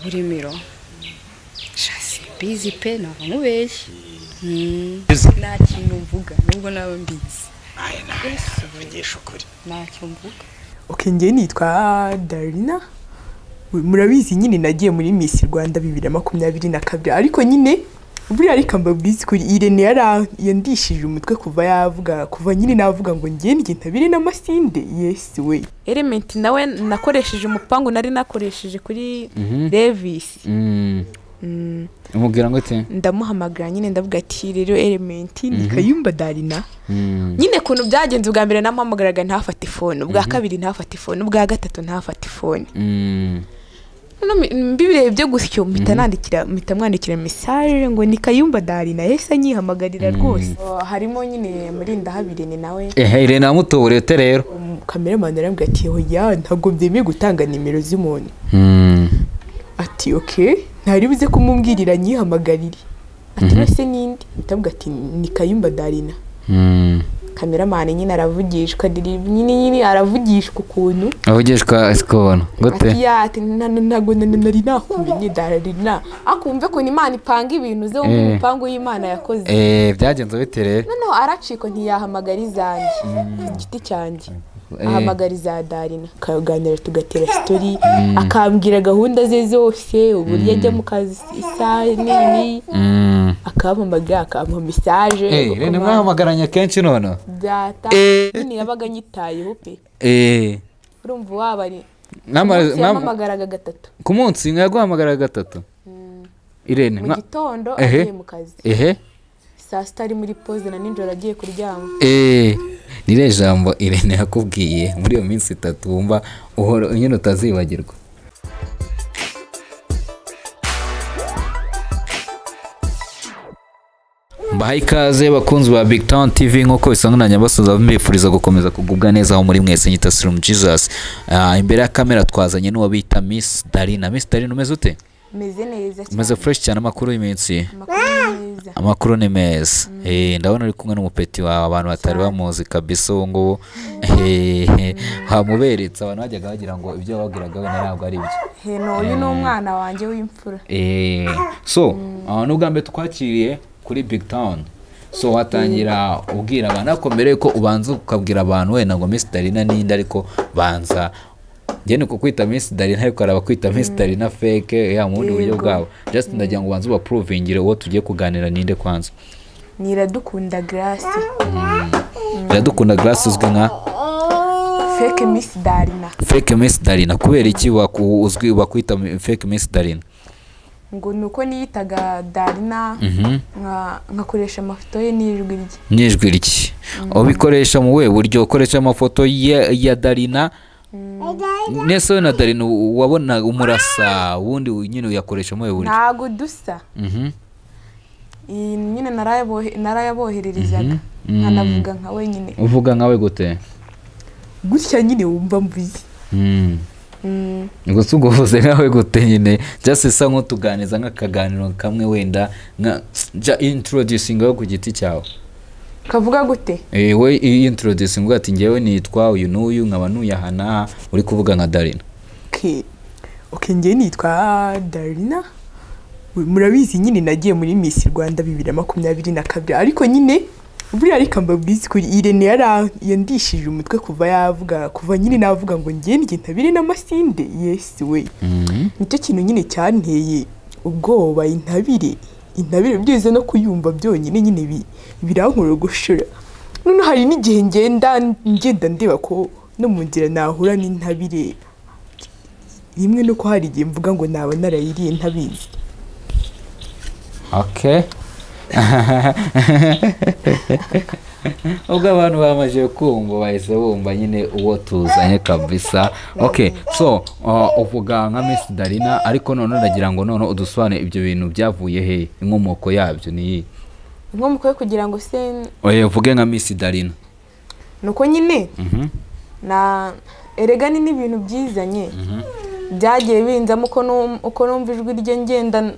Burimiro shasi mbizi pe ntabwo mubeshye. Nta kintu mvuga nubwo naba mbizi. Mvugisha ukuri ntacyo mvuga. Okay, njye nitwa Darina. Murabizi nyine nagiye muri Miss Rwanda 2022, ariko nyine buriya ariko mbabwiza kuri Irene yandishije umutwe kuva yavuga, kuva nyine navuga ngo ngiye ntabire n'amasinde. Yes we Element nawe nakoresheje umupangu nari nakoresheje kuri Levis. Umubwira ngo ate? Ndamuhamagara nyine ndavuga ati rero Element ni Kayumba Darina. Nyine kuntu byagenze ubwa mbere namuhamagaraga ntafate phone, ubwa kabiri ntafate phone, ubwa gatatu ntafate phone. Mbibirebye gutyo mpita nandikira, mpita mwandikira message ngo ni Kayumba Darina, yahise anyihamagarira rwose. Harimo nyine muri Ndahabirene nawe. Irene amutubure te rero. Cameraman arambwira ati hoya ntabwo byemeye gutanga nimero z'umuntu. Ati okay, ntari buze kumumbwirira nyihamagarire. Ati nose ninde? Ndavuga ati ni Kayumba Darina. Cameraman nyine aravugishwa nyine aravugishwa ukuntu. Avugishwa sikubona. Gute? Ati ya ati ntago nari nakumenye Darina. Akumve ko ni Imana ipanga ibintu ze wumva umupango y'Imana yakoze. Byagenze bite rero? Noneho araciko ntiyahamagara izanjye ku giti cyanjye. Ahamagariza Darina kaganira tugatera story, akambwira gahunda ze zose uburyo ajya mu kazi isaha nini, akampamagara akampa message. Irene mwahamagaranye kenshi none data nyine yabaga nyitayeho pe. Urumva wabari namuhamagaraga gatatu ku munsi, yaguhamagaraga gatatu Irene mu gitondo agiye mu kazi, saa sita ari muri pause na nijoro agiye kuryama. Nire jambo Irene yakubwiye muri iyo minsi itatu wumva uhora nyine utazibagirwa? Mbahaye ikaze bakunzi ba Big Town TV, nkuko bisanzwe na nyabasoza mbifuriza gukomeza kugubwa neza aho muri mwese. Nyita Slim Jesus. Imbere ya kamera twazanye n'uwo bita Miss Darina. Miss Darina, umeze ute? Meze neza cyane. Umeze fresh cyane. Amakuru y'iminsi? Amakuru ni meza. Ndabona uri kumwe n'umupeti wawe, abantu batari bamuzi kabisa ubu ngubu. Hamuberetse abantu bajyaga bagira ngo ibyo babwiraga wenda ntabwo ari byo. No, uyu ni umwana wanjye w'imfura. So, n'ubwa mbere twakiriye kuri Big Town. So watangira ubwira abantu ariko mbere yuko ubanza ukabwira abantu wenda ngo Miss Darina ninde, ariko banza njye ni kukwita Miss Darina ariko araba kwita Miss Darina fake ya mu bundi buryo bwabo. Just ndagira ngo ubanze ubaprovingire uwo tugiye kuganira ninde kwanza. Ni Iradukunda Grace. Iradukunda Grace uzwi nka Fake Miss Darina. Fake Miss Darina kubera iki uzwi bakwita Fake Miss Darina? Ngo nuko niyitaga Darina nkakoresha amafoto ye n'ijwi rye. N'ijwi rye. Ubikoresha mu we buryo ukoresha amafoto ya Darina? Nese na Darina wabona umurasa ubundi nyine uyakoresha mu we buryo? Ntago dusa. Nyine narayabohererezaga nkanavuga nka we nyine. Uvuga nkawe gute? Gutya nyine wumva mvuze. Ngo suguvuze nkawe gute nyine? Just isa nkutuganiza nk'akaganiro kamwe wenda nka introducing yo ku giti cyawe. Kavuga gute? We introducing ngo ati ngewe nitwa uyu n'uyu nkaba nuyahana, uri kuvuga nka Darina. Okay, njye nitwa Darina. Murabizi nyine nagiye muri Miss Rwanda 2022, ariko nyine buriya ariko mbabwiza kuri Irene yandishije umutwe kuva yavuga, kuva nyine navuga ngo ngiye ntabire n'amasinde. Yes we. Nicyo kintu nyine cyanteye ubwoba, intabire byize no kuyumva byonyine nyine birankura gushura. None hari n'igihe ngenda ndeba ko no mu nzira nahura n'intabire rimwe, no ko hari igihe mvuga ngo naba narayiriye ntabizi. Okay. Ubwo abantu bamaze kumva bahise bumva nyine uwo tuzanye kabisa. Okay, so uvuga nka Miss Darina, ariko none ndagira ngo none udusobanure ibyo bintu byavuye he, inkomoko yabyo ni iyi? Inkomoko yo kugira ngo se oye uvuge nka Miss Darina nuko nyine na erega ni n'ibintu byizanye byagiye binzamo uko numva ijwi rye ngenda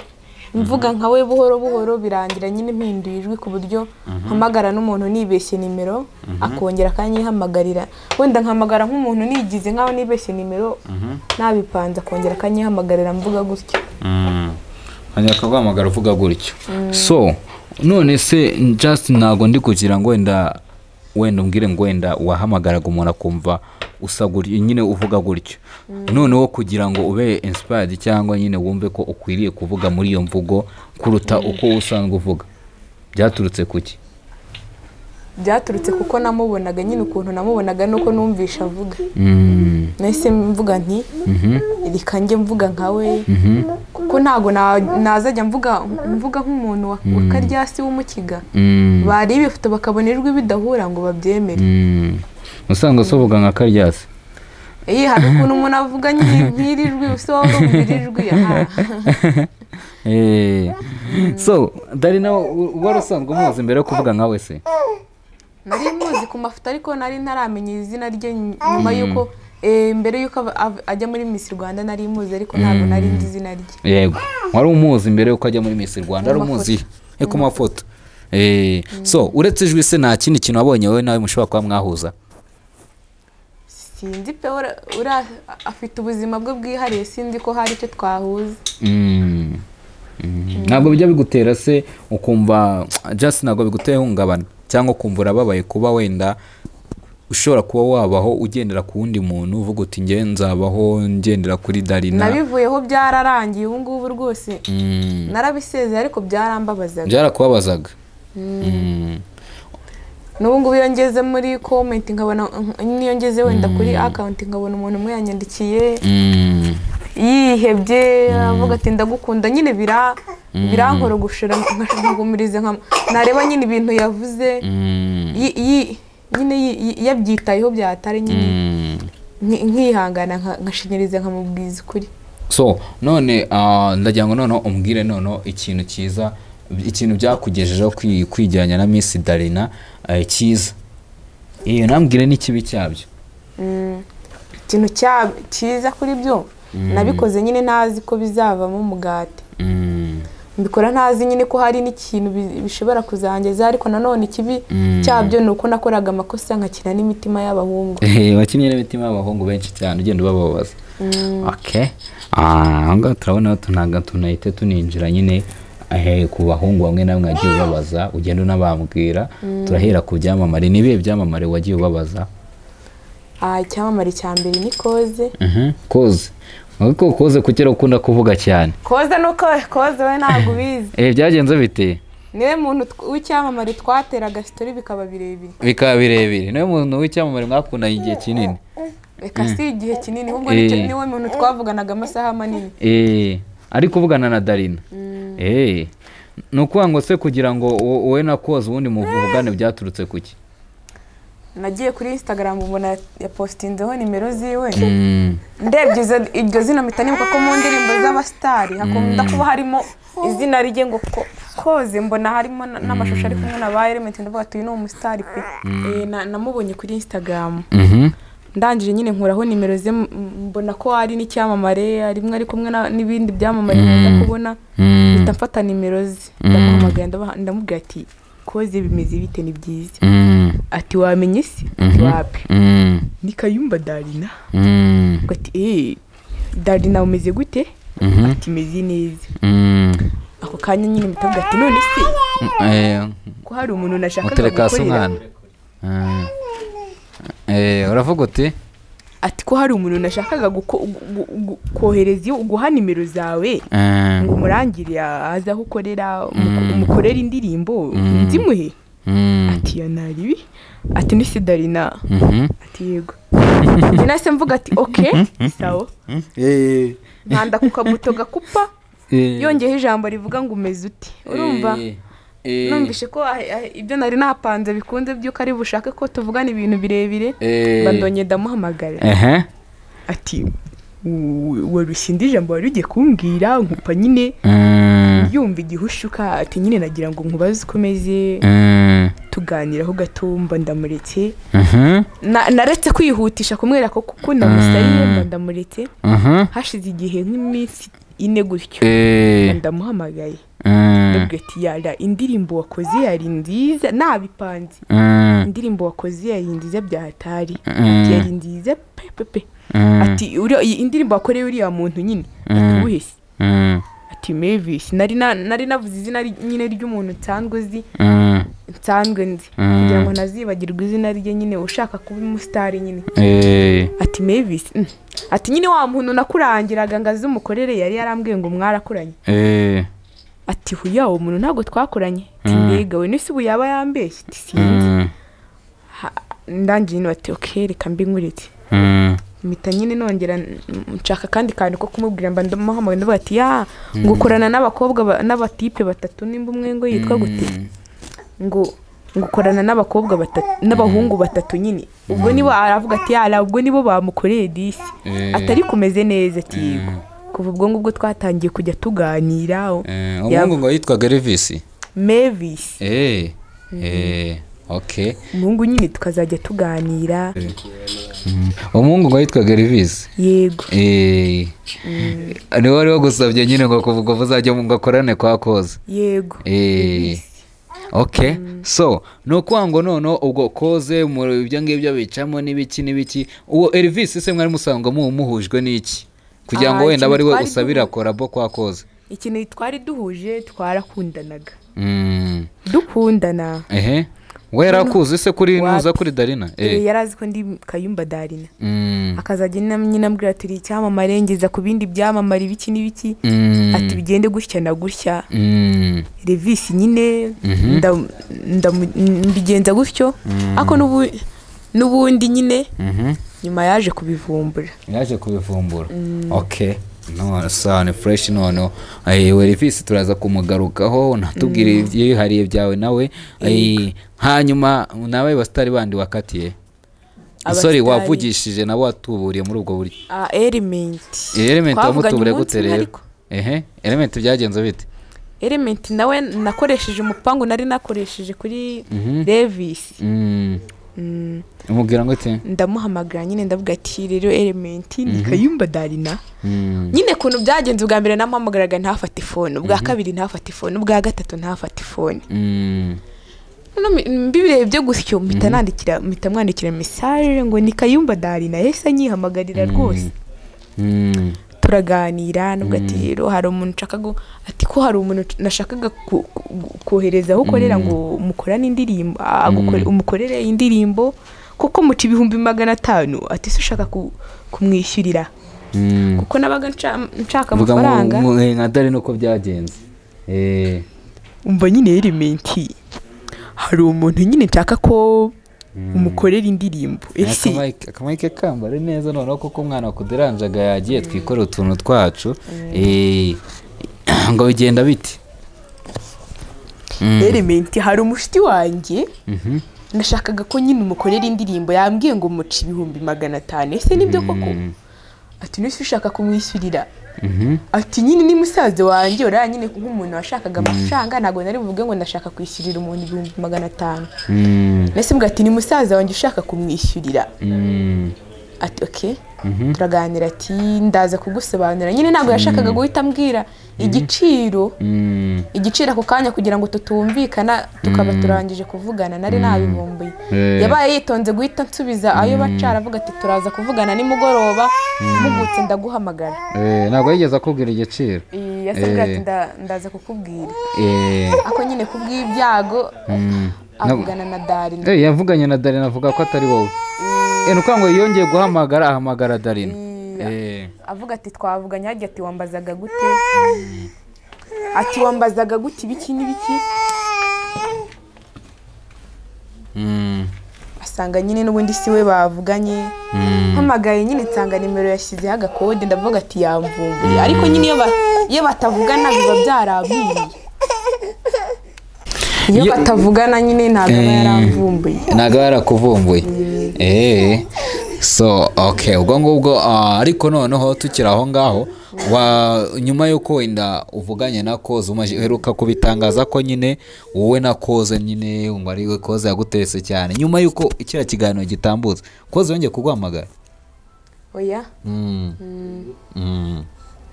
Mvuga nka we buhoro buhoro, birangira nyine mpinduye ijwi ku buryo mpamagara n'umuntu nibeshye nimero akongera akanyihamagarira. Wenda nkamagara nk'umuntu nigize nkaho nibeshye nimero nabipanze, akongera akanyihamagarira mvuga gutyo. Akongera akaguhamagara uvuga gutyo. So none se just ntago ndi kugira ngo wenda umbwire ngo wenda wahamagaraga umuntu akumva usa gutyo nyine uvuga gutyo, noneho kugira ngo ube inspired cyangwa nyine wumve ko ukwiriye kuvuga muri iyo mvugo kuruta uko usanzwe uvuga, byaturutse kuki? Byaturutse kuko namubonaga nyine, ukuntu namubonaga nuko numvisha avuga. Nahise mvuga nti reka njye mvuga nkawe, kuko ntago nazajya mvuga nk'umuntu wa Karyasi w'umukiga. Bari ibifoto bakabona ijwi bidahura ngo babyemere. Usanga uvuga nka Karyasi. Hari ukuntu umuntu avuga nyine nk'iri jwi, usa urumva iri jwi. So Darina wari usanzwe umuzi mbere yo kuvuga nkawe se? Nari muzi ku mafoto, ariko nari ntaramenya izina rye nyuma yuko mbere yuko ajya muri Miss Rwanda nari muzi, ariko ntabwo nari nzi izina rye. Yego, wari umuzi mbere yuko ajya muri Miss Rwanda, wari umuzi ku mafoto. So uretse ijwi se nta kindi kintu wabonye wowe nawe mushobora kuba mwahuza? Sinzi pe, afite ubuzima bwe bwihariye, sinzi ko hari icyo twahuza. Ntabwo bijya bigutera se ukumva just ntabwo biguteye ihungabana cyangwa ukumva urababaye kuba wenda ushobora kuba wabaho ugendera ku wundi muntu uvuga uti nge nzabaho ngendera kuri Darina? Nabivuyeho byararangiye ubu ngubu rwose. Narabisezeye ariko byarambabazaga. Byarakubabazaga. N'ubu ngubu iyo ngeze muri comment nkabona, niyo ngeze wenda kuri account nkabona umuntu umwe yanyandikiye yihebye avuga ati ndagukunda, nyine birankorogoshera nkagumiriza, nareba nyine ibintu yavuze nyine yabyitayeho byatari nyine nkihangana nkashinyiriza nkamubwiza ukuri. So none ndagira ngo noneho umbwire noneho ikintu cyiza, ikintu byakugejejeho kwijyanya na Miss Darina cyiza, iyo nambwire n'ikibi cyabyo. Ikintu cyiza kuri byo nabikoze nyine ntazi ko bizavamo umugati. Mbikora ntazi nyine ko hari n'ikintu bishobora kuzangeza, ariko nanone ikibi cyabyo ni uko nakoraga amakosa nkakina n'imitima y'abahungu. Wakinnye n'imitima y'abahungu benshi cyane ugenda ubababaza. Okay, aho ngaho turabona tunahite tuninjira nyine ku bahungu bamwe na bamwe wagiye ubabaza, ugenda unabambwira. Turahera ku byamamare. Ni ibihe byamamare wagiye ubabaza? Icyamamare cya mbere ni Koze. Koze. Ariko Koze kugera ukunda kuvuga cyane. Koze nuko Koze we ntabwo ubizi. Byagenze bite? Niwe muntu w'icyamamare twateraga story bikaba birebire. Bikaba birebire. Niwe muntu w'icyamamare mwakundanye igihe kinini. Reka si igihe kinini, ahubwo niwe muntu twavuganaga amasaha manini. Ari kuvugana na Darina. Ni ukuvuga ngo se kugira ngo wowe na Koze ubundi muvugane byaturutse kuki? Nagiye kuri Instagram mbona yapostinzeho nimero ziwe. Ndebye iryo zina mpita nibuka ko mu ndirimbo z'abastari hakunda kuba harimo izina rye ngo Koze, mbona harimo n'amashusho ari kumwe na ba Element, ndavuga ati uyu ni umusitari pe. Namubonye kuri Instagram. Ndangije nyine nkuraho nimero ze, mbona ko ari n'icyamamare arimwe ari kumwe n'ibindi byamamare nkunda kubona, mpita mfata nimero ze ndamuhamagara, ndamubwira ati Koze bimeze bite, ni byiza. Ati wamenye isi? Ati wapi? Ni Kayumba Darina. Ati Darina umeze gute? Ati meze neza. Ako kanya nyine mpita ati none se ko hari umuntu nashakaga gukorera. Uravuga uti ati ko hari umuntu nashakaga kohereza guha nimero zawe ngo umurangire aza aho ukorera umukorera indirimbo nzimuhe. Ati ya naribi. Ati ni Darina. Ati yego. Nahise mvuga ati okay sawa. Nkanda ku kabuto gakupa, yongeyeho ijambo rivuga ngo umeze uti. Urumva numvishe ko ibyo nari napanze bikunze byuko ari bushake ko tuvugana ibintu birebire, bandonye ndamuhamagara. Ati warushye indi jambo wari ugiye kumbwira, nkupa nyine yumva igihushuka. Ati nyine nagira ngo nkubaze uko umeze, tuganiraho gatumba ndamuretse. Naretse kwihutisha kumwereka ko kuko namusariye, ndamuretse. Hashize igihe nk'iminsi 4 gutyo. Ndamuhamagaye. Ndabwira ati yara indirimbo wakoze yari nziza nabipanze. Indirimbo wakoze yari nziza bya hatari. Ati yari nziza pe. Ati iyi indirimbo wakoreye uriya muntu nyine atuhese. Ati Mavis nari navuze izina nyine ry'umuntu nsanzwe uzi. Nsanzwe nzi kugira ngo ntazibagirwe izina rye nyine ushaka kuba umusitari nyine. Ati Mavis ati nyine wa muntu nakurangiraga ngaze umukorere yari yarambwiye ngo mwarakuranye. Ati huya uwo muntu ntabwo twakoranye. Ati mbega we nisi ubu yaba yambeshye. Ati sinzi. Ndangiye nyine ati okay reka mbinkurete. Mpita nyine nongera nshaka kandi kantu ko kumubwira mba ndamuhamagaye ndavuga ati ya ngukorana n'abakobwa n'abatipe batatu nimba umwe ngo yitwa gute ngo ngukorana n'abakobwa batatu n'abahungu batatu nyine ubwo nibo aravuga ati ya ubwo nibo bamukoreye disi atari kumeze neza ati yego. Kuva ubwo ngubwo twatangiye kujya tuganira. Umuhungu ngo yitwaga Elvis Mavis. Okay. Umuhungu nyine tukazajya tuganira. Umuhungu ngo yitwaga Elvis. Yego. Ni wari wagusabye nyine ngo kuvuga uzajya ngo akorane kwa Koze. Yego. Okay. So, nuko ngo nono ubwo Koze mu ibyo ngibyo bicamo n'ibiki n'ibiki. Uwo Elvis se mwari musanga muhujwe n'iki? Kugira ngo wenda bari we usabira collabo kwa Koze. Ikintu twari duhuje twarakundanaga. Dukundana. We yarakuze se kuri nuza kuri Darina? Yarazi ko ndi Kayumba Darina. Akazajya nyina ambwira ati icyamamare ngeza ku bindi byamamare ibiki n'ibiki. Ati bigende gutya na gutya. Elvis nyine mbigenza gutyo. Ako n'ubundi nyine nyuma yaje kubivumbura. Yaje kubivumbura. Okay. No sana fresh nono. Elvis turaza kumugarukaho natubwira ibyihariye byawe nawe. Hanyuma nawe basitari bandi wakatiye. Sorry wavugishije nabo watuburiye muri ubwo buryo. Element. Element wamutuburiye gute rero? Element byagenze bite? Element nawe nakoresheje umupangu nari nakoresheje kuri Levis. Umubwira ngo ate? Ndamuhamagara nyine ndavuga ati rero Element ni Kayumba Darina. Nyine kuntu byagenze ubwa mbere namuhamagaraga ntafate phone, ubwa kabiri ntafate phone, ubwa gatatu ntafate phone. Mbibirebye gutyo mpita nandikira mpita mwandikira message ngo ni Kayumba Darina yahise anyihamagarira rwose. Turaganira nubwo ati rero hari umuntu nshaka ati ko hari umuntu nashakaga kohereza aho ukorera ngo mukorane indirimbo umukorere indirimbo kuko muca 500,000 ati se ushaka kumwishyurira kuko nabaga nshaka amafaranga nka Darina uko byagenze. Umva nyine Element hari umuntu nyine nshaka ko umukorera indirimbo. Ese akamike kambare neza noneho kuko umwana wakuderanjaga yagiye twikore utuntu twacu. Ngo bigenda biti? Element hari umushiti wanjye nashakaga ko nyine umukorera indirimbo yambwiye ngo muca 500,000. Ese nibyo koko? Ati nisi ushaka kumwishyurira. Ati nyine ni musaza wanjye ora nyine nk'umuntu washakaga amafaranga ntago nari buvuge ngo ndashaka kwishyurira umuntu 500,000. Nese mbwa ati ni musaza wanjye ushaka kumwishyurira. Ati okay. Turaganira ati ndaza kugusobanura nyine ntago yashakaga guhita ambwira igiciro igiciro ako kanya kugira ngo tutumvikana tukaba turangije kuvugana nari nabivumbuye. Yabaye yitonze guhita nsubiza ayo bacara avuga ati turaza kuvugana nimugoroba mugutse ndaguhamagara. Ntago yigeze akubwira igiciro. Yasabwe ati ndaza kukubwira. Ako nyine kubw'ibyago avugana na Darina. Yavuganye na Darina avuga ko atari wowe. Nuko ngo yongeye guhamagara ahamagara Darina. Avuga ati twavuganye hajya ati wambazaga gute? Ati wambazaga gute ibiki n'ibiki? Asanga nyine n'ubundi siwe bavuganye. Mpamagaye nyine nsanga nimero yashyizeho agakode ndavuga ati yamvumbuye. Ariko nyine iyo batavugana biba byarabwiye. Iyo batavugana nyine ntabwo aba yaramvumbuye. Ntabwo yarakuvumbuye. So okay ubwo ngubwo ariko noneho tukiri aho ngaho nyuma yuko wenda uvuganye na Koze uheruka kubitangaza ko nyine wowe na Koze nyine ngo ari we Koze yagutese cyane nyuma yuko ikira kiganiro gitambutse Koze yongeye kuguhamagara? Oya.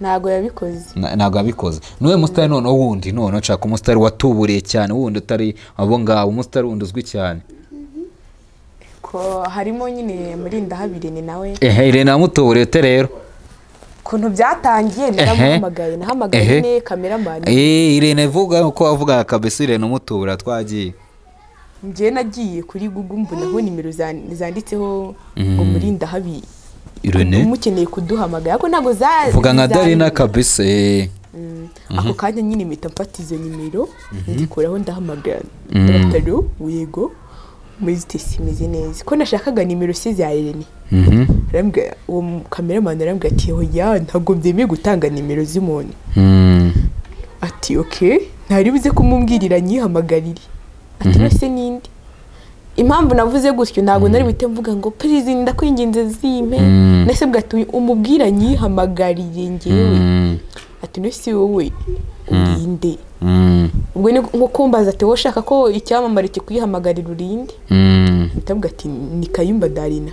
Ntago yabikoze. Ntago yabikoze. Nuwe musitari none wundi none nshaka umusitari watuburiye cyane wundi utari abo ngabo, umusitari wundi uzwi cyane. Ko harimo nyine Murindahabi Irene nawe. Irene amutuburiye te rero. Kuntu byatangiye naramuhamagaye, nahamagaye ne cameraman. Irene vuga uko avuga kabisa Irene umutubura twagiye. Ngiye nagiye kuri Google mbonaho nimero zanditseho ngo Murindahabi Irene umukeneye kuduhamagara ariko ntago za vuga nka Darina kabisa. Ako kanya nyine mpita mfata izo nimero ndikuraho ndahamagara. Ndabataro yego muri tesi imeze neza ko nashakaga nimero se za Irene. Arambwira uwo cameraman arambwira ati hoya ntago byemeye gutanga nimero z'umuntu. Ati okay ntari buze kumubwirira nyihamagarire. Ati nese ninde? Impamvu navuze gutyo ntago nari bite mvuga ngo please ndakwinginze zimpe. Nese bwatuye umubwira nyihamagarire ngewe. Ati nese wowe urinde. Ubwo ni nko kumbaza ati wowe ushaka ko icyamamare kikuyihamagarira urinde? Ndavuga ati ni Kayumba Darina.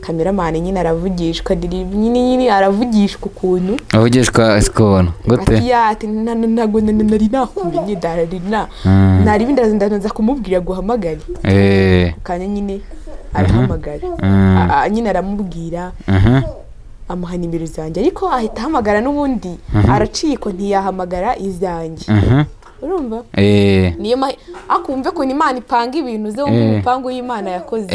Cameraman nyine aravugishwa nyine aravugishwa ukuntu avugishwa sikobona gute? Ati ntago nari nakumenye Darina. Nari bindi ndaza kumubwira guhamagara. Kanya nyine arahamagara. Nyine aramubwira. Amuha nimero zanjye ariko ahita ahamagara n'ubundi araciko ntiyahamagara izanjye. Urumva? Niyo akumve ko Imana ipanga ibintu ze wumva umupango y'Imana yakoze.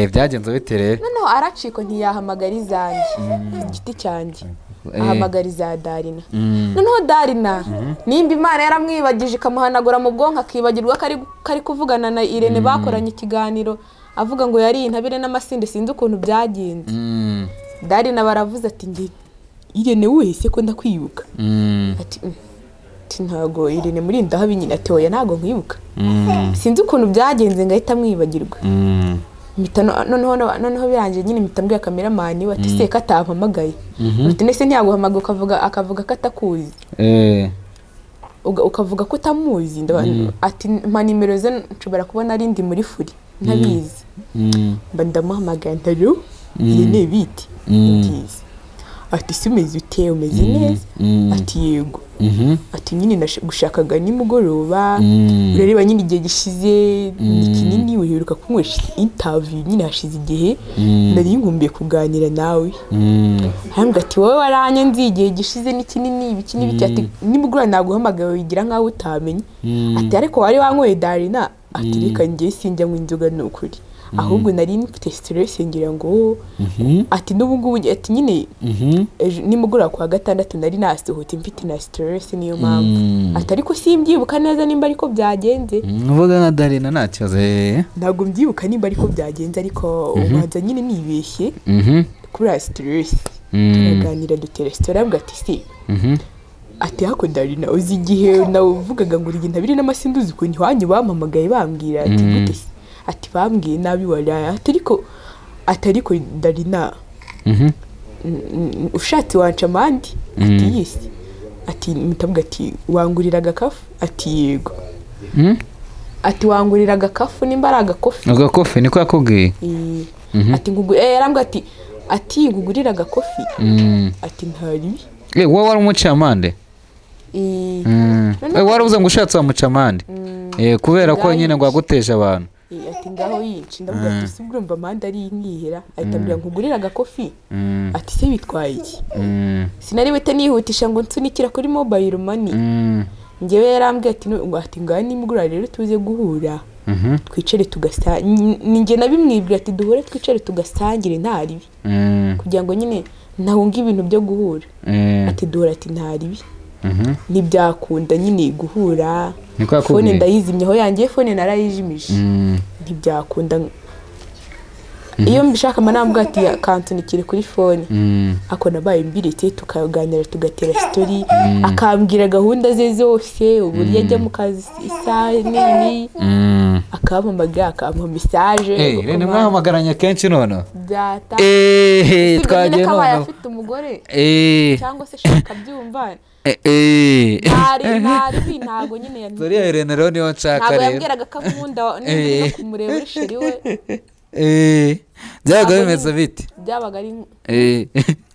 Byagenze bite rero? Noneho araciko ntiyahamagara izanjye ku giti cyanjye. Ahamagara iza Darina. Noneho Darina nimba Imana yaramwibagije ikamuhanagura mu bwonko akibagirwa kari kuvugana na Irene bakoranye ikiganiro avuga ngo yari intabire n'amasinde sinzi ukuntu byagenze. Darina baravuze ati nge Irene wese ko ndakwibuka. Ati ntago Irene Murindahabi nyine ati oya ntago nkwibuka. Sinzi ukuntu byagenze ngahita mwibagirwa. Mpita noneho birangiye nyine mpita mbwira cameraman we ati se katampamagaye. Ati nese ntiyaguhamagaye ukavuga akavuga ko atakuzi. Ukavuga ko utamuzi. Ati mpa nimero ze nshobora kubona ari ndi muri furi ntabizi. Mba ndamuhamagaye ntaro Irene biti ntizi. Ati se umeze ute umeze neza? Ati yego. Ati nyine gushakaga nimugoroba urareba nyine igihe gishize ni kinini uheruka kunywesha interview nyine hashize igihe nari nkumbiye kuganira nawe. Arambwira ati wowe waranye nzi igihe gishize ni kinini ibiki n'ibiki ati nimugoroba naguhamagaye wigira nkaho utamenye. Ati ariko wari wanyweye Darina? Ati reka ngiye sinjya nywa inzoga ni ukuri. Ahubwo nari mfite stress ngira ngo ati n'ubu ngubu ati nyine nimugoroba kwa gatandatu nari nasohotse mfite na stress niyo mpamvu. Ati ariko simbyibuka neza nimba ariko byagenze. Uvuga nka Darina nta kibazo. Ntabwo mbyibuka nimba ariko byagenze ariko ubanza nyine nibeshye kuri stress. Turaganira dutera story arambwira ati si ati hako Darina uzi igihe navugaga ngo uri intabire n'amasinde uzi ukuntu iwanyu bampamagaye bambwira ati gute se? Ati bambwiye nabi waraya ati ariko Darina ushatse wanca amandi. Ati yisi. Ati mutavuga ati wangurira agakafu? Ati yego. Ati wangurira agakafu nimba ari agakofi. Agakofi niko yakubwiye? Ati yarambwira ati ngugurira agakofi. Ati ntari. Wowe wari umucamande? Wari uvuze ngo ushatse wamucamande. Kubera ko nyine ngo aguteje abantu. Ati ngaho yinshi ndavuga ati si urumva amande ari nkihera. Ahita ambwira nkugurira agakofi. Ati se bitwaye iki? Sinari wite nihutisha ngo nsunikira kuri mobile money. Ngewe yarambwiye ati ngo ati ngaho nimugura rero tuze guhura. Twicare tugasa ninjye nabimwibwira ati duhure twicare tugasangire ntaribi. Kugira ngo nyine ntahunga ibintu byo guhura. Ati duhura ati ntaribi. Ntibyakunda nyine guhura. Fone ndayizimye aho yangiye fone narayijimije. Ntibyakunda. Iyo mbishaka manambwa ati kansunikire kuri fone. Ako nabaye mbiretse tukaganira tugatera story akambwira gahunda ze zose uburyo ajya mu kazi isaha nini. Akampamagara akampa message. Irene mwahamagaranye kenshi none? Data. Twagiye none. Afite umugore. Cyangwa se shaka byumva. Ntari ntago nyine ya. Dore Irene rero niyo nshaka rero. Ntago yambwiraga ko akunda no kumureba uri sheri we. Byabaga bimeze bite? Byabaga ari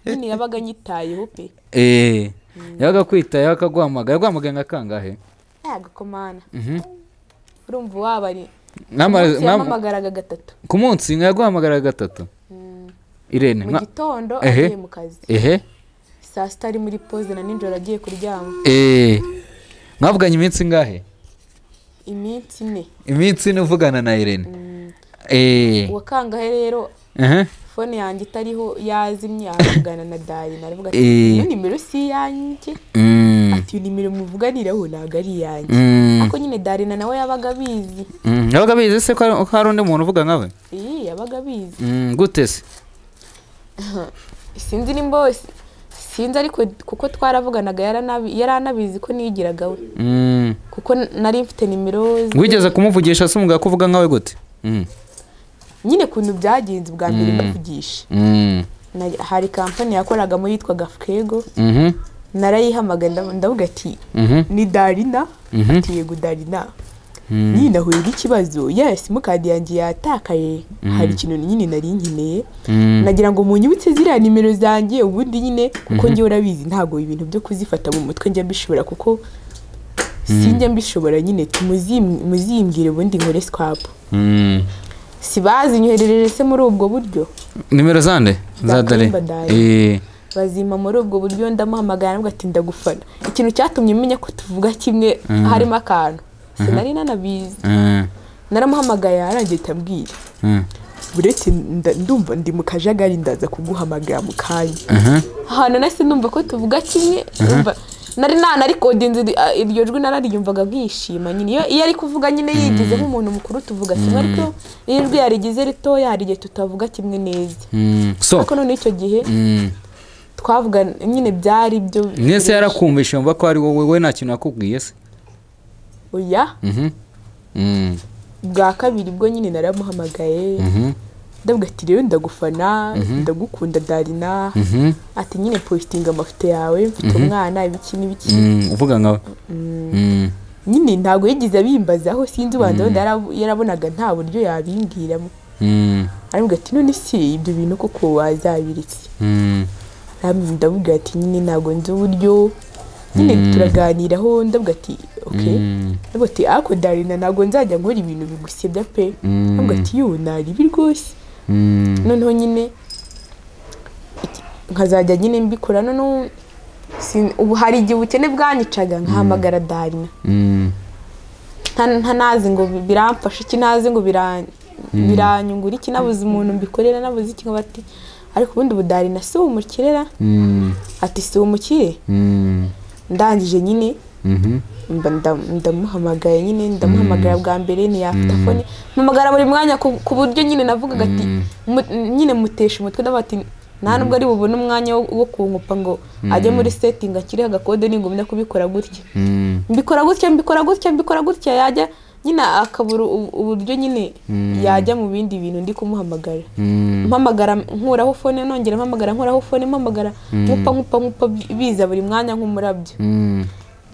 nyine yabaga nyitayeho pe. Yabaga kwitayeho akaguhamagara. Yaguhamagaye nka kangahe? Yagakomana. Urumva waba ari yampamagaraga gatatu ku munsi. Yaguhamagaraga gatatu Irene? Mu gitondo agiye mu kazi, saa sita ari muri pause, na nijoro agiye kuryama. Mwavuganye iminsi ingahe? Iminsi ine. Iminsi ine uvugana na Irene. Uwa kangahe rero fone yanjye itariho yazimye, avugana na Darina, aravuga ati iyo nimero si iyanjye, ati iyo nimero muvuganiraho ntabwo ari iyanjye. Ariko nyine Darina nawe yabaga abizi. Yabaga abizi se ko hari undi muntu uvuga nkawe? Yabaga abizi. Gute se? Sinzi nimba sinzi, ariko kuko twaravuganaga yaranabizi ko nigiraga we, kuko nari mfite nimero. Wigeze kumuvugisha se umugabo kuvuga nkawe gute? Nyine kuntu byagenze ubwa mbere muvugisha, hari kampani yakoragamo yitwaga Fkego, narayihamagaye ndavuga ati ni Darina, ati yego Darina, nyine nahuye n'ikibazo, ya simukadi yanjye yatakaye, hari ikintu nyine nari nkeneye, nagira ngo munyibutse ziriya nimero zanjye ubundi nyine, kuko njye urabizi ntabwo ibintu byo kuzifata mu mutwe njya mbishobora, kuko sinjya mbishobora nyine, muzimbwire ubundi nkore swap. Si bazinyoherereje se muri ubwo buryo nimero zande za Dare? Bazima muri ubwo buryo, ndamuhamagara nabwo ati ndagufana. Ikintu cyatumye menya ko tuvuga kimwe harimo akantu sinari nanabizi. Naramuhamagaye arangiye tambwira buretse ndumva ndi mu kajagari, ndaza kuguhamagara mu kanya. Ahantu nahise ndumva ko tuvuga kimwe, ndumva nari nanarikodinze iryo jwi, nararyumvaga nkishima nyine. Iyo ari kuvuga nyine yigize nk'umuntu mukuru tuvuga kimwe, ariko iyo ijwi yarigize ritoya hari igihe tutavuga kimwe neza. Ariko none icyo gihe twavuga nyine byari byo. Mwese yarakumvishe mva ko ari wowe, we nta kintu yakubwiye se? Oya. Bwa kabiri bwo nyine naramuhamagaye, ndavuga ati rero ndagufana, ndagukunda Darina, ati nyine postinga amafoto yawe, mfite umwana ibiki n'ibiki. Uvuga nkawe? Nyine ntabwo yigize abimbazaho, sinzi ubanza wenda yarabonaga nta buryo yabimbwiramo. Aravuga ati none se ibyo bintu koko wazabiritse? Ndavuga ati nyine ntabwo nzi uburyo, nyine turaganiraho, ndavuga ati okay. Ndavuga ati ako Darina ntabwo nzajya nkora ibintu bigusebya pe. Ndavuga ati yo naribi rwose. Noneho nyine nkazajya nyine mbikora. Noneho ubu hari igihe ubukene bwanyicaga nkahamagara Darina, ntanazi ngo biramfasha iki, ntazi ngo biranyungura iki, nabuze umuntu mbikorera, nabuze iki, bati ariko ubundi ubu Darina si umukirera, ati si umukire. Ndangije nyine ndamuhamagaye nyine, ndamuhamagara bwa mbere ntiyafata fone, mpamagara buri mwanya ku buryo nyine navugaga ati nyine mutesha umutwe, ndavuga ati nta nubwo ari bubone umwanya wo kunkupa ngo ajye muri setting akiriho agakode, ningumya kubikora gutya, mbikora gutya, mbikora gutya, mbikora gutya, yajya nyine akabura uburyo nyine yajya mu bindi bintu ndi kumuhamagara. Mpamagara nkuraho fone, nongera mpamagara nkuraho fone, mpamagara nkupa nkupa nkupa, biza buri mwanya nk'umurabyo.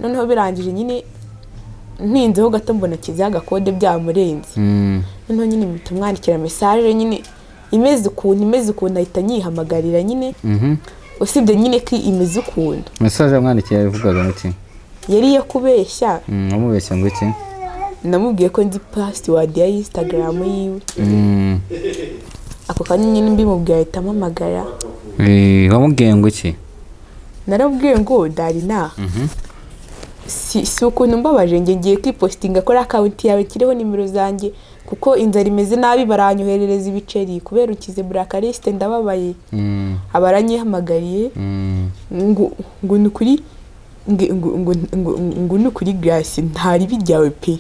Noneho birangije nyine ntinzeho gato mbona kiziho agakode byamurenze. Noneho nyine mpita mwandikira message nyine imeze ukuntu, imeze ukuntu, ahita nyihamagarira nyine. Usibye nyine ko imeze ukuntu. Message yamwandikiye yavugaga ngo yari iyo kubeshya. Wamubeshya ngo iki? Namubwiye ko nzi password ya Instagram yiwe. Ako kanya nyine mbimubwiye ahita ampamagara. Wamubwiye ngo iki? Narabwiye ngo Darina, si ukuntu mbabaje, nge ngiye kwipostinga kuri account yawe kiriho nimero zanjye, kuko inzara imeze nabi, baranyoherereza ibiceri kubera ukize blacklist, ndababaye. Abaranyihamagariye ngo ngo nukuri ngo nukuri Grace ntari bijyawe pe,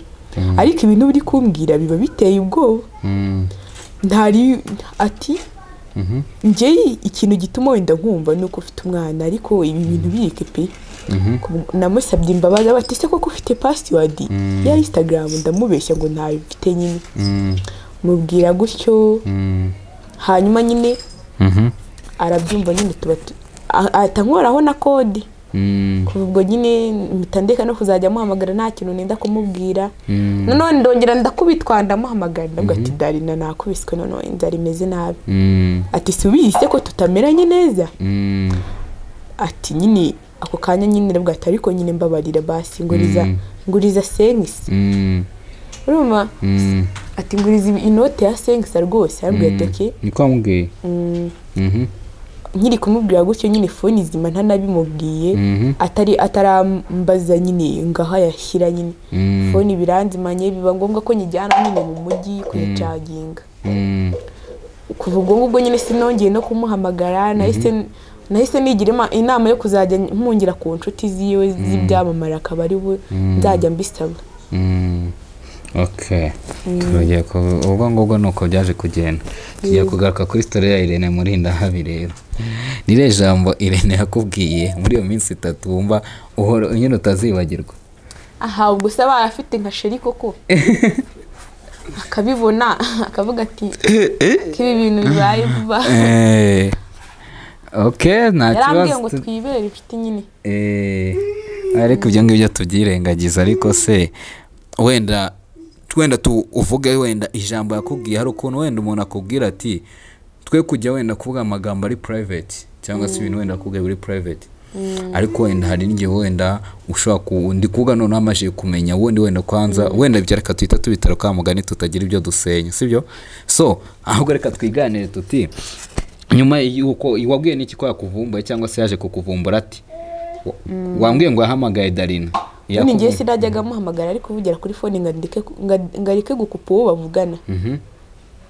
ariko ibintu buri kumbwira biba biteye ubwoba. Ntari ati njye ikintu gituma wenda nkumva nuko ufite umwana, ariko ibi bintu bireke pe. Namusabye imbabazi, bati se koko ufite password ya Instagram? Ndamubeshya ngo ntayo mfite nyine, mubwira gutyo. Hanyuma nyine arabyumva nyine, tuba ahita nkoraho na kode. Kuva ubwo nyine mpita ndeka no kuzajya amuhamagara, nta kintu nenda kumubwira. Nanone ndongera ndakubitwa, ndamuhamagara, ndavuga ati Darina nakubiswe, noneho inzara imeze nabi. Ati si ubizi ko tutameranye neza? Ati nyine ako kanya nyine ndavuga ati ariko nyine mbabarira basi nguriza senkisi. Urumva? Ati nguriza inote ya senkisi rwose. Arambwira ati okay. Niko wamubwiye? Nkiri kumubwira gutyo nyine fone izima ntanabimubwiye, atarambaza nyine ngaho yashyira nyine fone biranzimanye, biba ngombwa ko nyijyana nyine mu mujyi kuyicaginga. Kuva ubwo ngubwo nyine sinongeye no kumuhamagara, nahise nigira inama yo kuzajya mpungira ku nshuti ziwe z'ibyamamare, akaba ari we nzajya mbisaba. Okay, tugiye ubwo ngubwo nuko byaje kugenda. Tugiye kugaruka kuri story ya Irene Murindahabi rero. Nire jambo Irene yakubwiye muri iyo minsi itatu wumva uhora nyine utazibagirwa? Aha ubwo se abaye afite nka sheri koko akabibona akavuga ati ibi bintu bibaye vuba. Okay, nta kibazo. Yarambwiye ngo twibere inshuti nyine. Ariko ibyo ngibyo tubyirengagiza. Ariko se wenda uvuge wenda ijambo yakubwiye, hari ukuntu wenda umuntu akubwira ati twe kujya wenda kuvuga amagambo ari private cyangwa se ibintu wenda akubwiye biri private, ariko wenda hari n'igihe wenda ushobora ndi kuvuga noneho amaze kumenya wundi wenda kwanza wenda ibyo reka tuhita tubitara kwa mugani tutagira ibyo dusenya, sibyo? So ahubwo reka twiganire tuti nyuma yuko wabwiye n'iki ko yakuvumbuye cyangwa se yaje kukuvumbura ati wambwiye ngo yahamagaye Darina. Nyine ngiye sinajyaga muhamagara ariko kuvugira kuri phone ngarike gukupa uwo bavugana.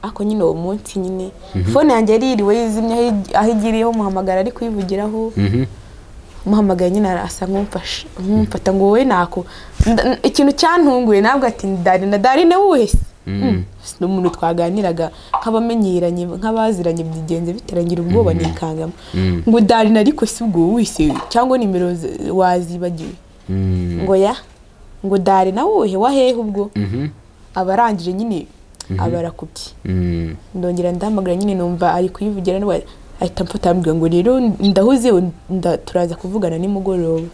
Ako nyine uwo munsi nyine phone yanjye yari yiriwe yizimye aho igiriyeho muhamagara ariko kuyivugiraho. Muhamagaye nyine asa nk'umfasha nkumfata ngo wowe nako ikintu cyantunguye nabwo ati Darina Darina wese n'umuntu twaganiraga nk'abamenyeranye nk'abaziranye byigenze biterangira ubwoba nikangamo ngo Darina ariko si ubwo wese cyangwa nimero wazibagiwe ngo ya ngo Darina wuhe wahehe ubwo abarangije nyine abarakubye. Ndongera ndahamagara nyine numva ari kuyivugira nawe ahita amfata ambwira ngo rero ndahuze turaza kuvugana nimugoroba.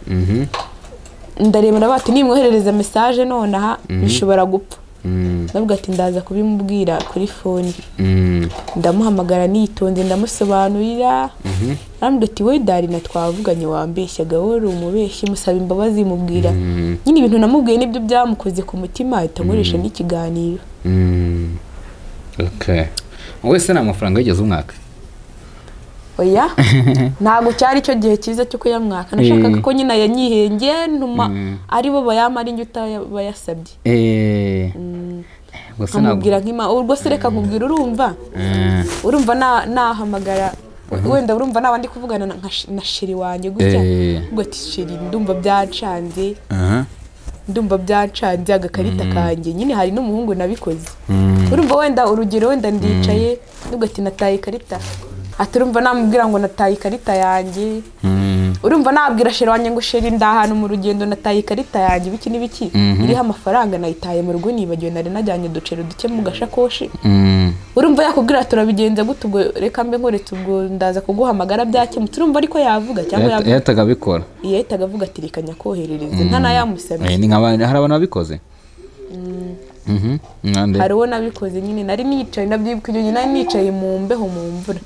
Ndareba bati nimwoherereza message nonaha bishobora gupfa. Ndavuga ati ndaza kubimubwira kuri phone. Ndamuhamagara nitonze ndamusobanurira. Arambwira ati we Darina twavuganye wambeshyaga wowe uri umubeshyi, musaba imbabazi mubwira. Nyine ibintu namubwiye nibyo byamukoze ku mutima ahita ankoresha n'ikiganiro. Okay. Wese nta mafaranga yigeze umwaka? Oya, ntabwo cyari cyo gihe cyiza cyo kuyamwaka. Nashakaga ko nyine yanyihenge ntuma ari bo bayamara injye utabayasabye. Nkamubwira nk'ima ubwo se reka nkubwira urumva urumva nahamagara wenda urumva naba ndi kuvugana na sheri wanjye gutya ubwo ati sheri ndumva byancanze, ndumva byancanze agakarita kanjye nyine hari n'umuhungu nabikoze. Urumva wenda urugero wenda ndicaye nubwo ati nataye ikarita, ati urumva namubwira ngo nataye ikarita yanjye. Urumva nabwira sheri wanjye ngo sheri ndahantu mu rugendo nataye ikarita yanjye biki n'ibiki iriho amafaranga nayitaye mu rugo nibagiwe nari najyanye uduceri duke mu gashakoshi. Urumva yakubwira turabigenza gute ubwo reka mbe nkoretse ubwo ndaza kuguhamagara byakemutse. Urumva ariko yavuga cyangwa yahitaga abikora, yahitaga avuga ati reka nyakoherereze ntanayamusabye. Hari abantu babikoze. Hari uwo nabikoze nyine nari nicaye nabyibuka ibyo nari nicaye mu mbeho mu mvura.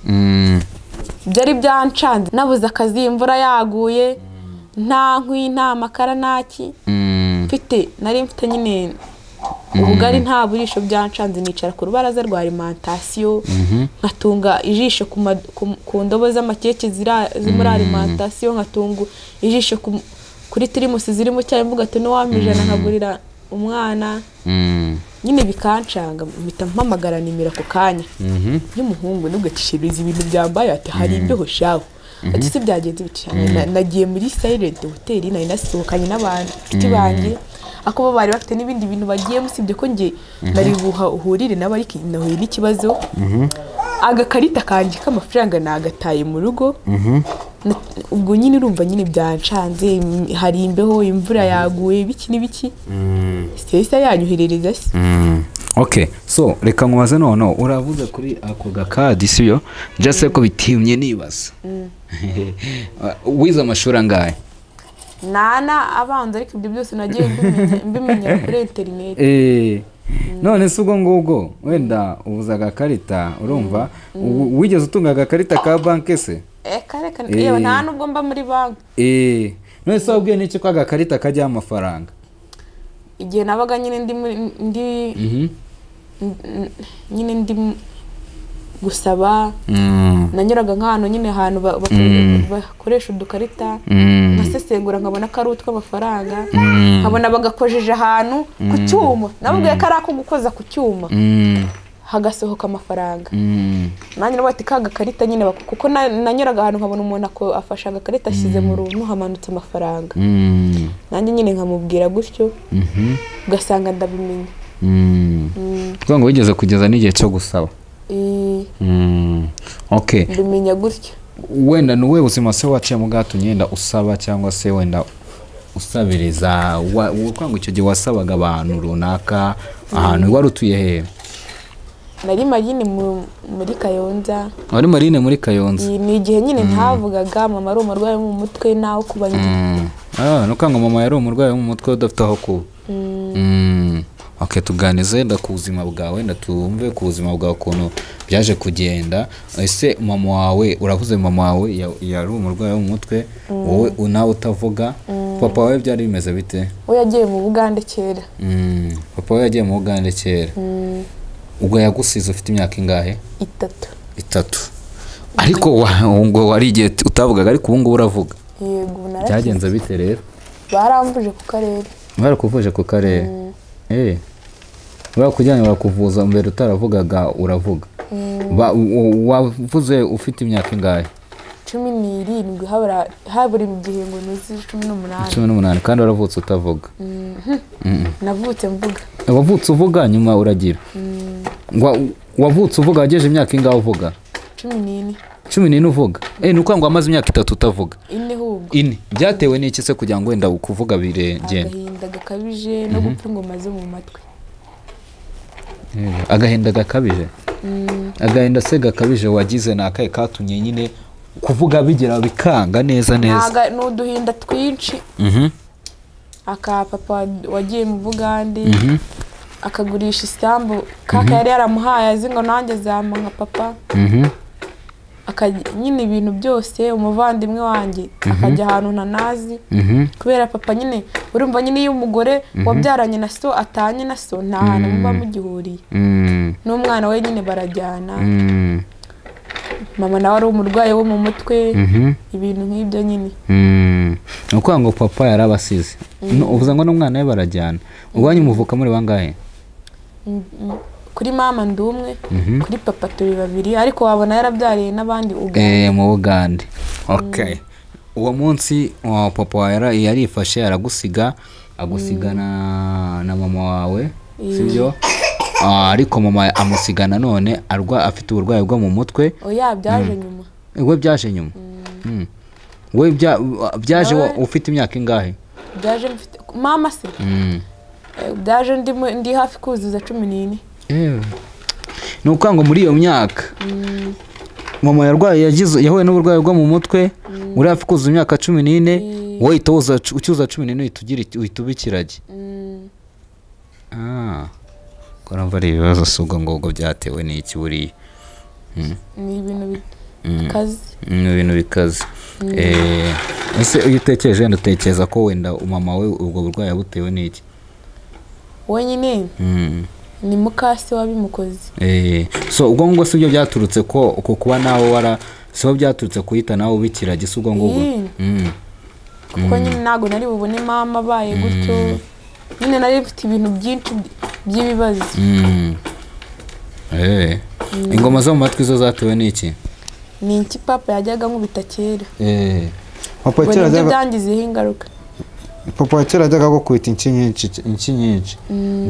Byari byancanze nabuze akazi imvura yaguye nta nkwi nta makara ntaki mfite, nari mfite nyine ubugari nta burisho byancanze. Nicara ku rubaraza rwa alimentation nkatunga ijisho ku ndobo z'amakeke ziri muri alimentation, nkatunga ijisho kuri tirimusi ziri mu cyayi mvuga ati n'uwamijana nkagurira umwana. Nyine bikancanga mpita mpamagara nimero ako kanya y'umuhungu nubwo ati sheri ibintu byambaye ati hari imbeho shaho ati se byagenze bite. Nagiye muri Silent Hotel nari nasohokanye n'abantu inshuti banjye ako bo bari bafite n'ibindi bintu bagiye musibye ko nge nari buhurire nabo ariko nahuye n'ikibazo. Agakarita kanjye k'amafaranga nagataye mu rugo. Ubwo nyine urumva nyine byancanze hari imbeho imvura yaguye biki n'ibiki sesa yanyoherereza se. Okay, so reka nkubaze noneho uravuze kuri ako gakadi sibyo just ko bitimye nibaza wize amashuri angahe? Nana abanza ariko ibyo byose nagiye mbimenyera kuri internet. None se ubwo ngubwo wenda ubuza agakarita urumva wigeze utunga agakarita ka banke se? Reka yewe nta nubwo mba muri banki. None se wabwiye n'iki ko agakarita kajyaho amafaranga? Igihe nabaga nyine ndi nyine ndi gusaba, nanyuraga nk'ahantu nyine ahantu bakoresha udukarita, nkasesengura nkabona ko ari utw'amafaranga, nkabona bagakojeje ahantu ku cyuma, nababwiye ko ari ako gukoza ku cyuma hagasohoka amafaranga. Nanjye nabo bati ka gakarita nyine, kuko nanyuraga ahantu nkabona umuntu afashe agakarita ashyize mu runtu hamanutse amafaranga, nanjye nyine nkamubwira gutyo, ugasanga ndabimenya. Kugira ngo wigeze kugeza n'igihe cyo gusaba. Okay. Ndumenya gutyo. Wenda ni ubuhe buzima se waciyemo bwatumye wenda usaba cyangwa se wenda usabiriza, ngo icyo gihe wasabaga abantu runaka ahantu wari utuye hehe? Nari Marine muri Kayonza. Wari Marine muri Kayonza. Ni igihe nyine ntavugaga, mama ari umurwayi wo mu mutwe naho kuba nyine. Nuko ngo mama yari umurwayi wo mu mutwe udafite aho kuba. Okay, tuganize wenda ku buzima bwawe, wenda tumve ku buzima bwawe ukuntu byaje kugenda. Ese mama wawe, uravuze mama wawe yari umurwayi wo mu mutwe, wowe nawe utavuga, papa wawe byari bimeze bite? We yagiye mu Bugande kera. Papa wawe yagiye mu Bugande kera. Ubwo yagusize ufite imyaka ingahe? 3. Ariko ngo wari igihe utavugaga, ariko ubu ngubu uravuga. Yego, narakize. Byagenze bite rero? Baramvuje ku karere. Barakuvuje ku karere. Barakujyanye barakuvuza, mbere utaravugaga uravuga. Wavuze ufite imyaka ingahe? 17, habura igihe ngo nuzi 18. 18 kandi waravutse utavuga. Navutse mvuga. Wavutse uvuga nyuma uragira. Wavutse uvuga wageje imyaka ingahe uvuga? 14. 14 uvuga. Nuko ngo amaze imyaka 3 utavuga. 4 ahubwo. 4. Byatewe n'iki se kugira ngo wenda ukuvuga birengera? Agahinda gakabije no gupfa ingoma zo mu matwi. Agahinda gakabije. Agahinda se gakabije wagize nakaye katumye nyine kuvuga bigera bikanga neza neza. N'uduhinda twinshi. Aka papa wagiye mu Bugande akagurisha isambu kaka yari yaramuhaye azi ngo nanjye azampa nka papa. Nyine ibintu byose umuvandimwe wanjye akajya ahantu ntanazi kubera papa nyine urumva nyine iyo umugore wabyaranye na so atanye na so nta hantu muba mugihuriye, n'umwana we nyine barajyana. Mama nawe ari umurwayi wo mu mutwe, ibintu nk'ibyo nyine. Ni ukuvuga ngo papa yarabasize, uvuze ngo n'umwana we barajyana. Ubwanyu muvuka muri bangahe? Kuri mama ndi umwe, kuri papa turi babiri, ariko wabona yarabyariye n'abandi Uganda. Mu Bugande. Okay. Uwo munsi papa yarifashe aragusiga, agusigana na mama wawe, sibyo? Ariko mama amusigana none afite uburwayi bwo mu mutwe. Oya, byaje nyuma. We byaje nyuma. We byaje ufite imyaka ingahe? Byaje mfite mama se. Byaje ndi hafi kuzuza 14. Ni ukuvuga ngo muri iyo myaka mama yarwaye, yahuye n'uburwayi bwo mu mutwe, uri hafi kuzuza imyaka 14, wowe uhita ucyuza 14 uhita uba ikiragi. Ko ari ibibazo si ubwo ngubwo byatewe n'iki buriya? Ni ibintu bikaze. Ni ibintu bikaze. Ese iyo utekereje wenda utekereza ko wenda mama we ubwo burwayi yabutewe n'iki? Wenyine ni mukasi wabimukoze. So ubwo ngubwo si byo byaturutse ko uko kuba nawe wara siho byaturutse kuhita nawe ubikiragi si ubwo ngubwo? Kuko nyine ntabwo nari bubone mama abaye gutyo, nyine nari mfite ibintu byinshi by'ibibazo. Ingoma zo mu matwi zo zatewe n'iki? Ni iki papa yajyaga nkubita kera. Papa kera yajyaga byangizeho ingaruka. Papa kera yajyaga gukubita inshyi nyinshi.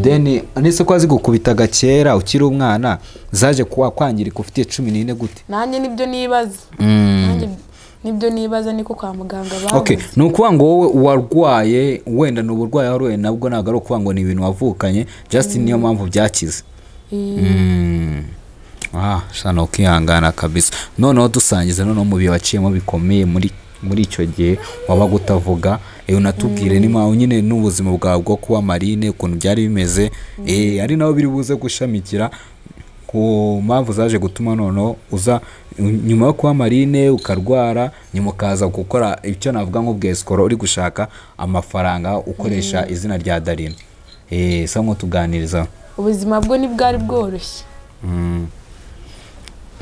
Then nise ko azi gukubitaga kera ukiri umwana, zaje kuwa kwangirika ufite 14 gute? Nanjye nibyo nibaza. Nanjye nibyo nibaza niko kwa muganga bavuze. Okay, ni ukuvuga ngo wowe warwaye wenda ni uburwayi waruye nabwo ntabwo ari ukuvuga ngo ni ibintu wavukanye, just niyo mpamvu byakize. Shana ukihangana kabisa. Noneho dusangize noneho mu bihe waciyemo bikomeye muri icyo gihe wabaga utavuga, unatubwire niba nyine n'ubuzima bwawe bwo kuba Marine ukuntu byari bimeze, ari naho biri buze gushamikira ku mpamvu zaje gutuma noneho uza nyuma yo kuba marine ukarwara, nyuma ukaza gukora icyo navuga nk'ubwesikoro, uri gushaka amafaranga ukoresha izina rya Darina. Sa nk'utuganiriza. Ubuzima bwo ntibwari bworoshye.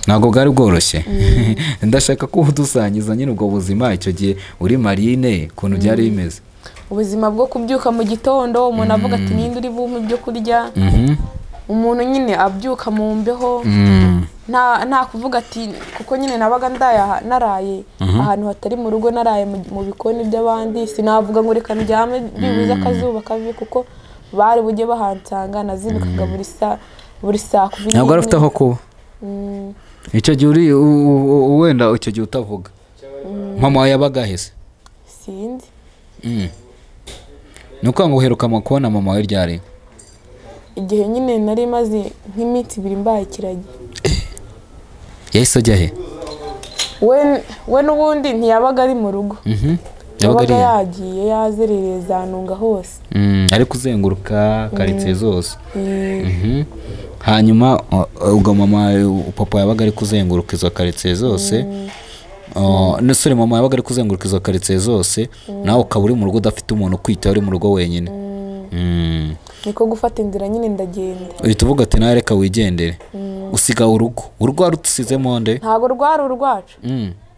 Ntabwo bwari bworoshye. Ndashaka ko udusangiza nyine ubwo buzima icyo gihe uri marine, ukuntu byari bimeze. Ubuzima bwo kubyuka mu gitondo umuntu avuga ati ninde uri bumpe ibyo kurya, umuntu nyine abyuka mu mbeho, nta kuvuga ati kuko nyine nabaga naraye ahantu hatari mu rugo, naraye mu bikoni by'abandi, sinavuga ngo reka ndyame bibuze akazuba kabi kuko bari bujye bahansanga, nazindukaga buri saa kumi. Ntabwo wari ufite aho kuba icyo gihe uri wenda icyo gihe utavuga. Mama wawe yabaga ahese? Sinzi. Ni ukuvuga ngo uheruka kubona mama wawe ryari? Igihe nyine nari maze nk'iminsi 2 mbaye ikiragi. Yahise ajya he? We n'ubundi ntiyabaga ari mu rugo. Yabaga yagiye yazerereza nunga hose. Ari kuzenguruka karitsiye zose. Hanyuma ubwo mama papa yabaga ari kuzenguruka izo karitsiye zose. Nesore mama yabaga ari kuzenguruka izo karitsiye zose, nawe ukaba uri mu rugo udafite umuntu ukwitaho, uri mu rugo wenyine. Niko gufata inzira nyine ndagenda. Uhita uvuga ati nawe reka wigendere. Usiga urugo. Urugo warusizemo nde? Ntabwo rwari urwacu.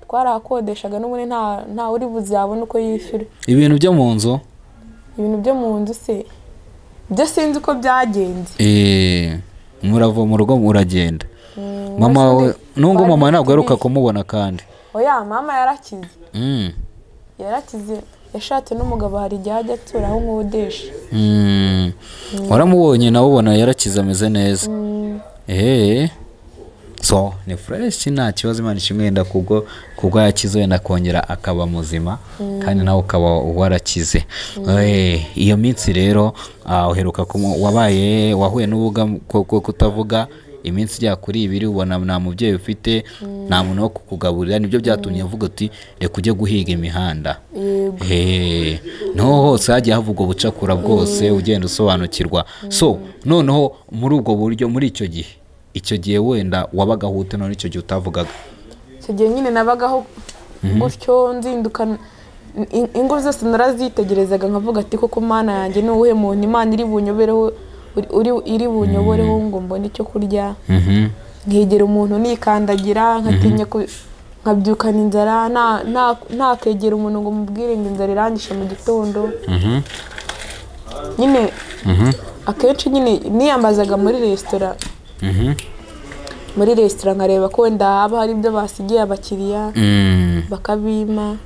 Twarakodeshaga n'ubundi nta uri buzabone uko yishyura. Ibintu byo mu nzu? Ibintu byo mu nzu se byo sinzi uko byagenze. Murava mu rugo muragenda. Mama we nubwo mama ntabwo aheruka kumubona kandi. Oya mama yarakize. Yarakize, yashatse n'umugabo hari igihe ajya atura aho nkodesha. Waramubonye nawe ubona yarakize ameze neza. So ni fresh, nta kibazo, Imana ishimwe wenda kubwo yakize wenda kongera akaba muzima kandi nawe ukaba warakize. Iyo minsi rero uheruka wabaye wahuye n'ubuga bwo kutavuga iminsi ijya kuri 2, ubona nta mubyeyi ufite, nta muntu wo kukugaburira, nibyo byatumye uvuga uti reka ujye guhiga imihanda. Niho hose hagiye havugwa ubucakura bwose, ugenda usobanukirwa. So noneho muri ubwo buryo muri icyo gihe, icyo gihe wenda wabagaho ute none icyo gihe utavugaga? Icyo gihe nyine nabagaho gutyo, nzinduka ingo zose narazitegerezaga nkavuga ati koko Mana yanjye ni uwuhe muntu Imana iri bunyobereho, iri bunyoboreho ngo mbone icyo kurya. Nkegera umuntu nikandagira, nkatinya nkabyukana inzara, ntakegera umuntu ngo mubwire ngo inzara irangishe mu gitondo. Nyine akenshi nyine niyambazaga muri resitora. Muri resitora nkareba ko wenda haba hari ibyo basigiye abakiriya bakabima,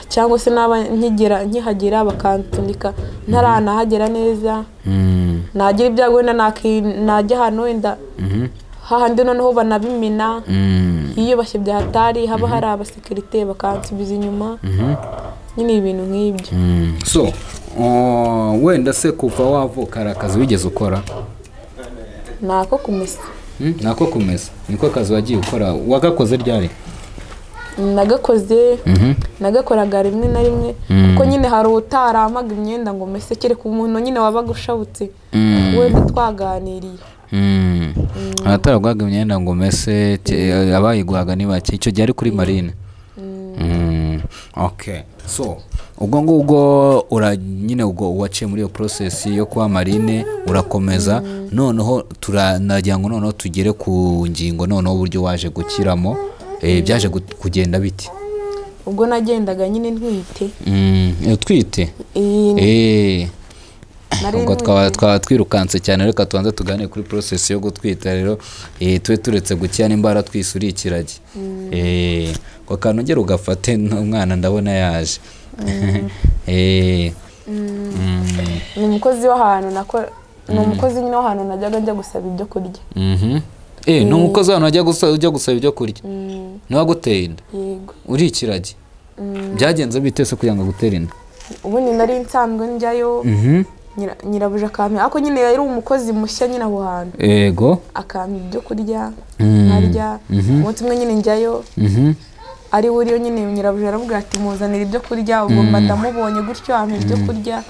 cyangwa se naba nkihagera bakansunika ntaranahagera neza. Nagira ibyago wenda najya ahantu wenda hahandi noneho banabimena, hiyubashye bya hatari, haba hari abasekirite bakansubiza inyuma. Nyine ibintu nk'ibyo. So wenda se kuva wavuka hari akazi wigeze ukora? Nako kumesa. Nako kumesa niko kazi wagiye ukora? Wagakoze ryari? Nagakoze, nagakoraga rimwe na rimwe kuko nyine hari utaramaga imyenda ngo mese, kereka umuntu nyine wabaga ushabutse wenda twaganiriye. Abataragwaga imyenda ngo mese abayiguhaga ni bake icyo gihe ari kuri marine. Okay, so ubwo ngubwo nyine ubwo waciye muri iyo process yo kuba marine urakomeza. Noneho turanagira ngo noneho tugere ku ngingo noneho uburyo waje gukiramo, byaje kugenda biti? Ubwo nagendaga nyine ntwite. Utwite? Ubwo twaba twirukanse cyane, reka tubanze tuganire kuri process yo gutwita rero, tube turetse gukira n'imbara twisuriye ikiragi. Ko kantu ugera ugafate umwana ndabona yaje. Ni umukozi w'ahantu ni umukozi nyine w'ahantu najyaga njya gusaba ibyo kurya. Ni umukozi w'ahantu ujya gusaba ibyo kurya? Niwe waguteye inda? Yego. Uri ikiragi? Byagenze bite se kugira ngo agutere inda? Ubundi nari nsanzwe njyayo, nyirabuja akampa, ariko nyine yari umukozi mushya nyine aho hantu. Yego. Akampa ibyo kurya nkarya. Umunsi umwe nyine njyayo, ari uriyo nyine nyirabuja aravuga ati muzanira ibyo kurya, ubwo mba ndamubonye gutyo ampa ibyo kurya.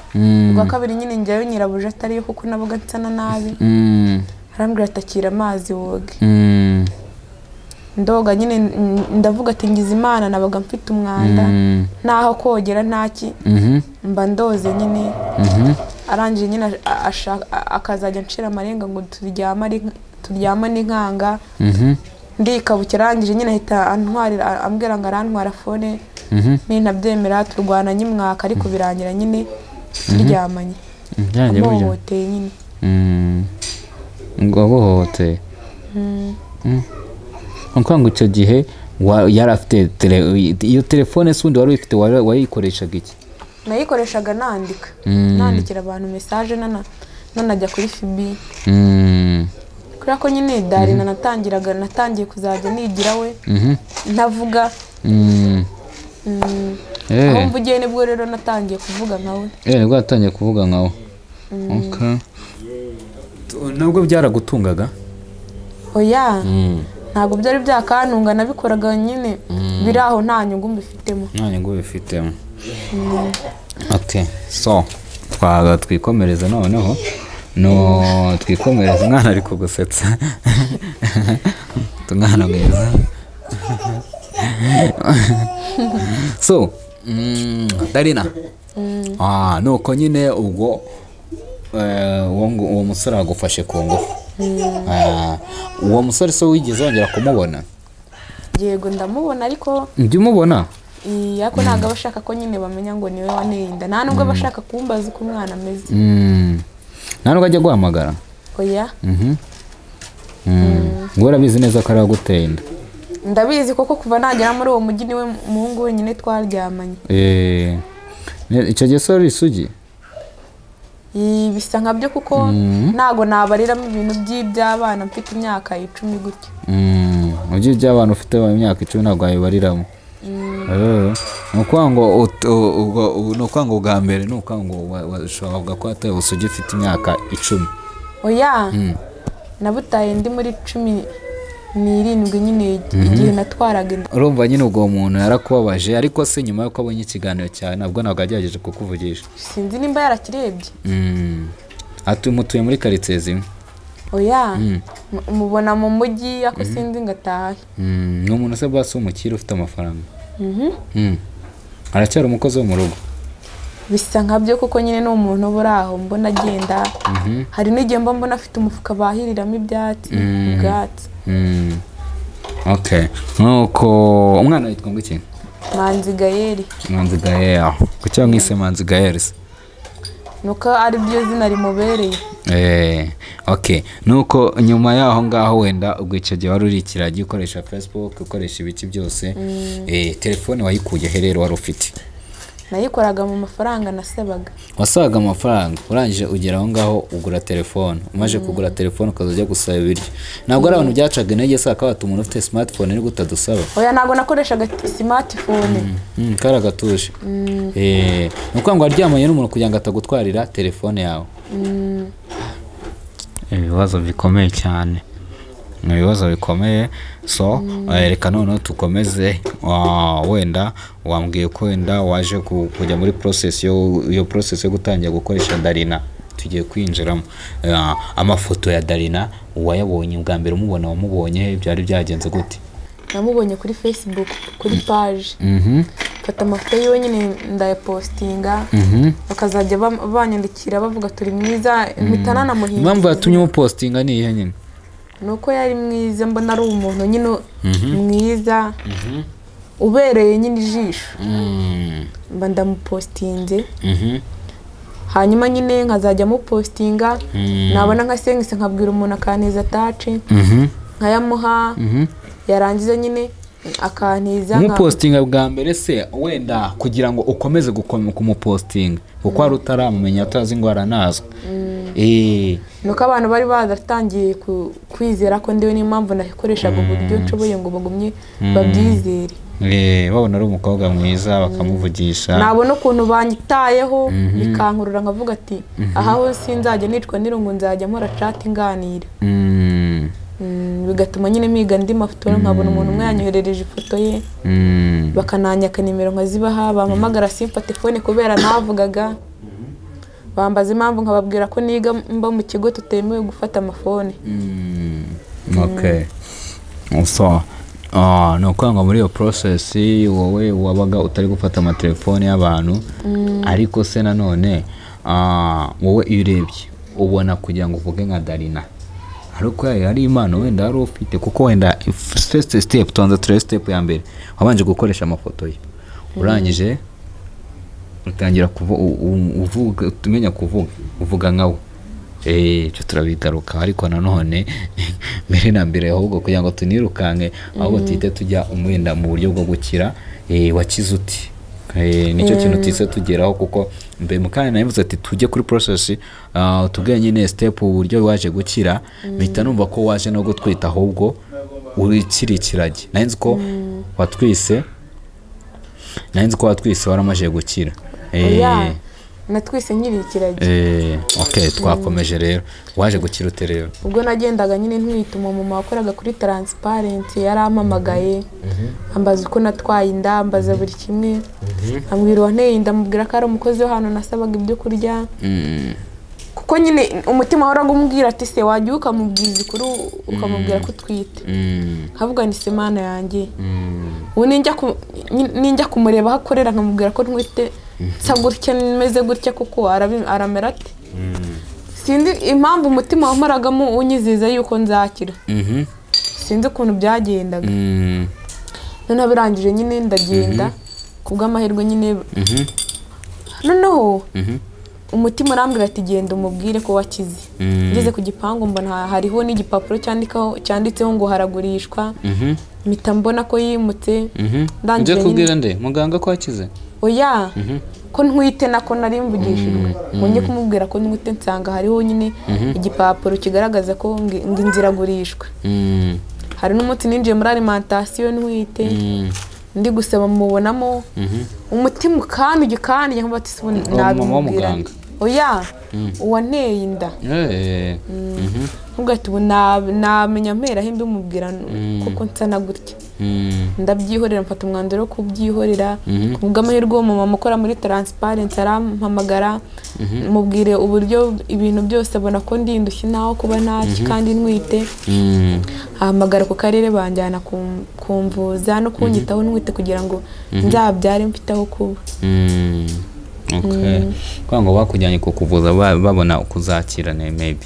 Ubwa kabiri nyine njyayo nyirabuja atariyo kuko nabaga nsana nabi. Arambwira atakira amazi woge. Ndoga nyine ndavuga ati ngize Imana nabaga mfite umwanda naho kogera ntaki mba ndoze nyine. Arangije nyine akazajya nshira amarenga ngo turyamane inkanga. Ndikabukira arangije nyine ahita antwarira ambwira ngo arantwara phone nintabyemera turwana nyimwaka ariko birangira nyine turyamanye. Amuhohoteye nyine. Ngo aguhohoteye. Ngo icyo gihe yari afite iyo telefone se undi wari uyifite wayikoreshaga iki? Nayikoreshaga nandika. Nandikira abantu message nanajya kuri FB. Kubera ko nyine Darina natangiye kuzajya nigira we ntavuga. Aho mvugiye nibwo rero natangiye kuvuga nkawe. Nibwo natangiye kuvuga nkawe. Okay. Nubwo byaragutungaga? Oya. Ntabwo byari byakantunga nabikoraga nyine biraho nta nyungu mbifitemo. Nta nyungu bifitemo. Okay. So twaga twikomereza noneho. No twikomereza umwana ari kugusetsa. Tungana mwiza. So Darina. Nuko nyine ubwo uwo musore agufashe ku ngufu. Uwo musore so wigeze wongera kumubona? Yego ndamubona ariko njye umubona? Yako ntago abashaka ko nyine bamenya ngo niwe waneye inda. Nta nubwo abashaka kumbaza uko umwana ameze. Nta nubwo ajya guhamagara? Oya. Ngo urabizi neza ko araguteye inda? Ndabizi koko kuva nagera muri uwo mujyi niwe muhungu wenyine twaryamanye. Icyo gihe so wari isugi? Bisa nkabyo kuko ntago nabariramo ibintu by'iby'abana mfite imyaka 10 gutyo. Mu by'abana ufite imyaka 10 ntabwo wabibariramo. Nuko ngo nuko ngo bwa mbere nuko ngo washobora ko wataye ubusugi ufite imyaka 10. Oya. Nabutaye ndi muri 17 nyine igihe natwaraga inda. Urumva nyine ubwo umuntu yarakubabaje ariko se nyuma yuko abonye ikiganiro cyawe nabwo ntabwo yagerageje kukuvugisha. Sinzi nimba yarakirebye. Ati mutuye muri quartier zimwe? Oya. Umubona mu mujyi ako sinzi ngatahe. Ni umuntu se basi umukire ufite amafaranga? Aracyari umukozi wo mu rugo? Bisa nkabyo kuko nyine ni umuntu ubura aho mbona agenda. Hari n'igihe mba mbona afite umufuka bahiriramo ibyatsi ubwatsi. Okay. Nuko umwana yitwa ngo iki? Manzi Gael. Manzi Gael. Kuki mwise Manzi Gael se? Nuko ari byo zina rimubereye. Okay. Nuko nyuma yaho ngaho wenda ubwo icyo gihe wari uri ikiragi ukoresha Facebook, ukoresha ibiki byose. Telefone wayikuye he rero wari ufite? Nayikoraga mu mafaranga nasabaga. Wasabaga amafaranga urangije ugera aho ngaho ugura telefone. Umaje kugura telefone ukazajya gusaba ibiryo. Ntabwo ari abantu byacaga intege se akabata umuntu ufite smartphone ni gutadusaba. Oya ntabwo nakoreshaga smartphone. Karagatuje. Nuko ngo aryamanye n'umuntu kugira ngo atagutwarira telefone yawe. Ibibazo bikomeye cyane. Ibibazo bikomeye. So reka noneho tukomeze. Wenda wambwiye ko wenda waje kujya muri process yo process yo gutangira gukoresha Darina. Tugiye kwinjiramo. Amafoto ya Darina wayabonye ubwa mbere umubona wamubonye byari byagenze gute? Namubonye kuri Facebook kuri page. Mfata amafoto yiwe nyine ndayapostinga. Bakazajya banyandikira bavuga turi mwiza mpita nanamuhinda. Impamvu yatumye umupostinga ni iyihe nyine? Nuko yari mwiza mbona ari umuntu nyine mwiza ubereye nyine ijisho. Mba ndamupostinze. Hanyuma nyine nkazajya mupostinga nabona nka sengise nkabwira umuntu akantiza tace nkayamuha yarangiza nyine akantiza. Umupostinga bwa mbere se wenda kugira ngo ukomeze kumupostinga kuko ari utaramumenya atazi ngo aranazwe. Nuko abantu bari badatangiye kwizera ko ndiwe n'impamvu nakoreshaga uburyo nshoboye ngo bagumye babyizere. Babona ari umukobwa mwiza bakamuvugisha. Nabona ukuntu banyitayeho bikankurura nkavuga ati aha ho sinzajya nicwa n'irungu nzajya mpora chat nganira. Bigatuma nyine miga ndi mafoto nkabona umuntu umwe yanyoherereje ifoto ye. Bakananyaka nimero nkazibaha bampamagara simfate phone kubera navugaga. Bambaza impamvu nkababwira ko niga mba mu kigo tutemewe gufata amafone. Okay. So ni ukuvuga muri iyo process wowe wabaga utari gufata amatelefone y'abantu, ariko se nanone wowe iyo urebye ubona kugira ngo uvuge nka Darina ariko yari impano wenda wari ufite, kuko wenda first step tubanza turebe step ya mbere wabanje gukoresha amafoto ye, urangije utangira uvuga, tumenya kuvuga uvuga nkawe. Ibyo turabigaruka, ariko nanone mbere na mbere ahubwo kugira ngo tunirukanke ahubwo tuhite tujya umwenda mu buryo bwo gukira. Wakize uti nicyo kintu tuhise tugeraho, kuko mbere mukanya nabivuze ati tujye kuri process, tubwiye nyine step uburyo waje gukira, mpita numva ko waje no gutwita ahubwo urikiri ikiragi. Nari nzi ko watwise, nari nzi ko watwise waramaje gukira. Natwise nkiri ikiragi. Okay, twakomeje rero. Waje gukira ute rero? Ubwo nagendaga nyine ntwita, umumama wakoraga kuri Transparency yarampamagaye, ambaza uko natwaye inda, ambaza buri kimwe, ambwira uwanteye inda, amubwira ko ari umukozi wo hano nasabaga ibyo kurya. Kuko nyine umutima wahoraga umbwira ati se wajya ukamubwiza ukuri ukamubwira ko utwite. Nkavuga nti se Mana yanjye, ubu ninjya kumureba aho akorera nkamubwira ko ntwite nsa gutya meze gutya, kuko aramera ati sinzi impamvu umutima wamparagamo unyiziza yuko nzakira, sinzi ukuntu byagendaga. Noneho birangije nyine ndagenda kubw'amahirwe nyine, noneho umutima urambwira ati genda umubwire ko wakize. Ngeze ku gipangu mbona hariho n'igipapuro cyanditseho ngo haragurishwa, mpita mbona ko yimutse. Ndangije kubwira nde muganga ko wakize? Oya, ko ntwite nako nari mvugishijwe, ngo njye kumubwira ko ntwite, nsanga hariho nyine igipapuro kigaragaza ko ngo inzira agurishwa. Hari n'umunsi ninjiye muri alimentation ntwite, ndi gusaba mubonamo umutima ukandya ukandya, nkumva ati nabimubwira. Oya, uwanteye inda. Nubwo ati ubu namenya mpera aho mbimubwira kuko nsa na gutya. Ndabyihorera, mfata umwanzuro wo kubyihorera. Kubw'amahirwe uwo mumama ukora muri Transparency arampamagara, mubwire uburyo ibintu byose, abona ko ndi indushyi naho kuba ntaki kandi ntwite. Ahamagara ku karere banjyana kumvuza no kunyitaho ntwite kugira ngo nzabyare mfite aho kuba. Okay. Kwa ngo bakujyanye kukuvuza babona kuzakira ne maybe.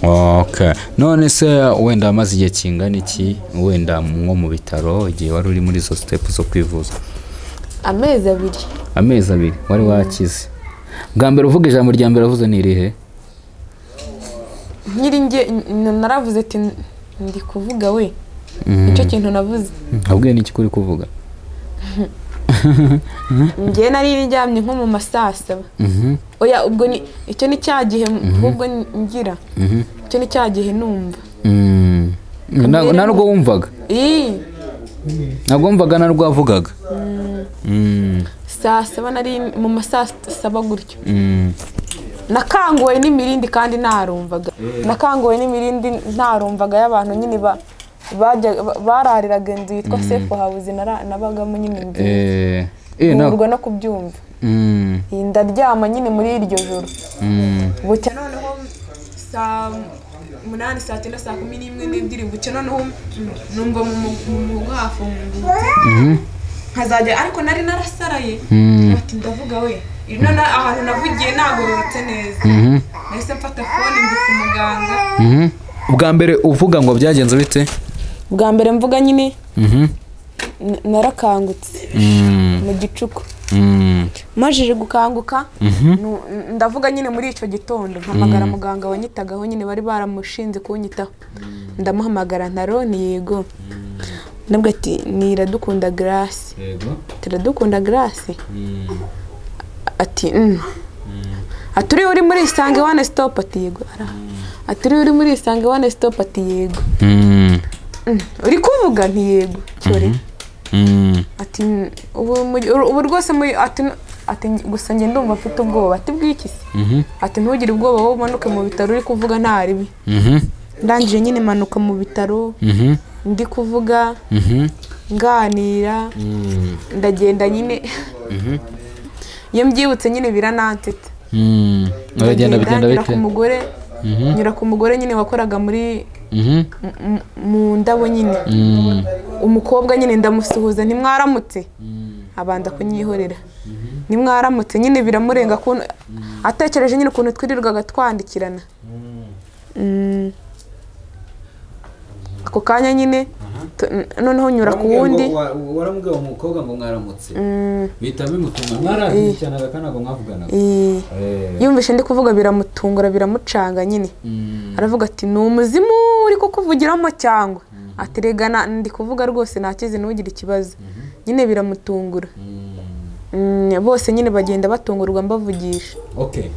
Okay. None se wenda amaze igihe kingana iki wenda nko mu bitaro igihe wari uri muri izo step zo kwivuza? Amezi abiri. Amezi abiri wari wakize. Bwa mbere uvuga ijambo rya mbere uvuze ni irihe? Nkiri nge naravuze ati ndi kuvuga we. Icyo kintu navuze. Abwiye niki kuri kuvuga? Nge nari ndyamye nko mu masaa saba. Oya, ubwo ni icyo ni cya gihe ahubwo ngira. Icyo ni cya gihe numva. Narwo wumvaga? Ntabwo wumvaga narwo wavugaga? Saa saba nari mu masaa saba gutyo. Nakanguwe n'imirindi kandi ntarumvaga. Nakanguwe n'imirindi ntarumvaga y'abantu nyine barariraga inzu yitwa Safe House nabagamo nyine inzu. Nurwa no kubyumva. Ndaryama nyine muri iryo joro. Bucya noneho saa 8 saa 9 saa 11 n'ebyiri bucya noneho numva mu muhogo hafungutse. Nkazajya ariko nari narasaraye. Ati ndavuga we. None ahantu navugiye nagororotse neza. Nahise mfata phone ndi ku muganga. Ubwa mbere uvuga ngo byagenze bite? Ubwa mbere mvuga nyine narakangutse mu gicuku. Majije gukanguka ndavuga nyine muri icyo gitondo mpamagara muganga wanyitagaho nyine bari baramushinze kunyitaho. Ndamuhamagara ntaroni yego. Nabwo ati ni Iradukunda Grace. Yego. Iradukunda Grace. Ati aturi uri muri Isange One Stop ati yego. Aturi uri muri Isange One Stop ati yego. Uri kuvuga nti yego cyore. Ati ubu rwose ati gusa nge ndumva mfite ubwoba ati bw'iki se? Ati ntugire ubwoba wowe umanuke mu bitaro uri kuvuga nta ribi. Ndangije nyine manuka mu bitaro ndi kuvuga nganira ndagenda nyine. Iyo mbyibutse nyine biranansetsa. Uragenda bigenda bite? Nyura ku mugore nyine wakoraga muri mu ndabo nyine. Umukobwa nyine ndamusuhuza ntimwaramutse. Abanza kunyihorera. Nimwaramutse nyine biramurenga kuntu atekereje nyine ukuntu twirirwaga twandikirana. Ako kanya nyine noneho nyura ku wundi. Waramubwiye umukobwa ngo mwaramutse. Bita bimutunga mwarandikiranaga kandi ntabwo mwavuganaga. Yumvishe ndi kuvuga biramutungura biramucanga nyine. Aravuga ati ni umuzimu uri kukuvugiramo cyangwa ati rega ndi kuvuga rwose nakize ntugire ikibazo. Nyine biramutungura. Bose nyine bagenda batungurwa mbavugisha. Okay.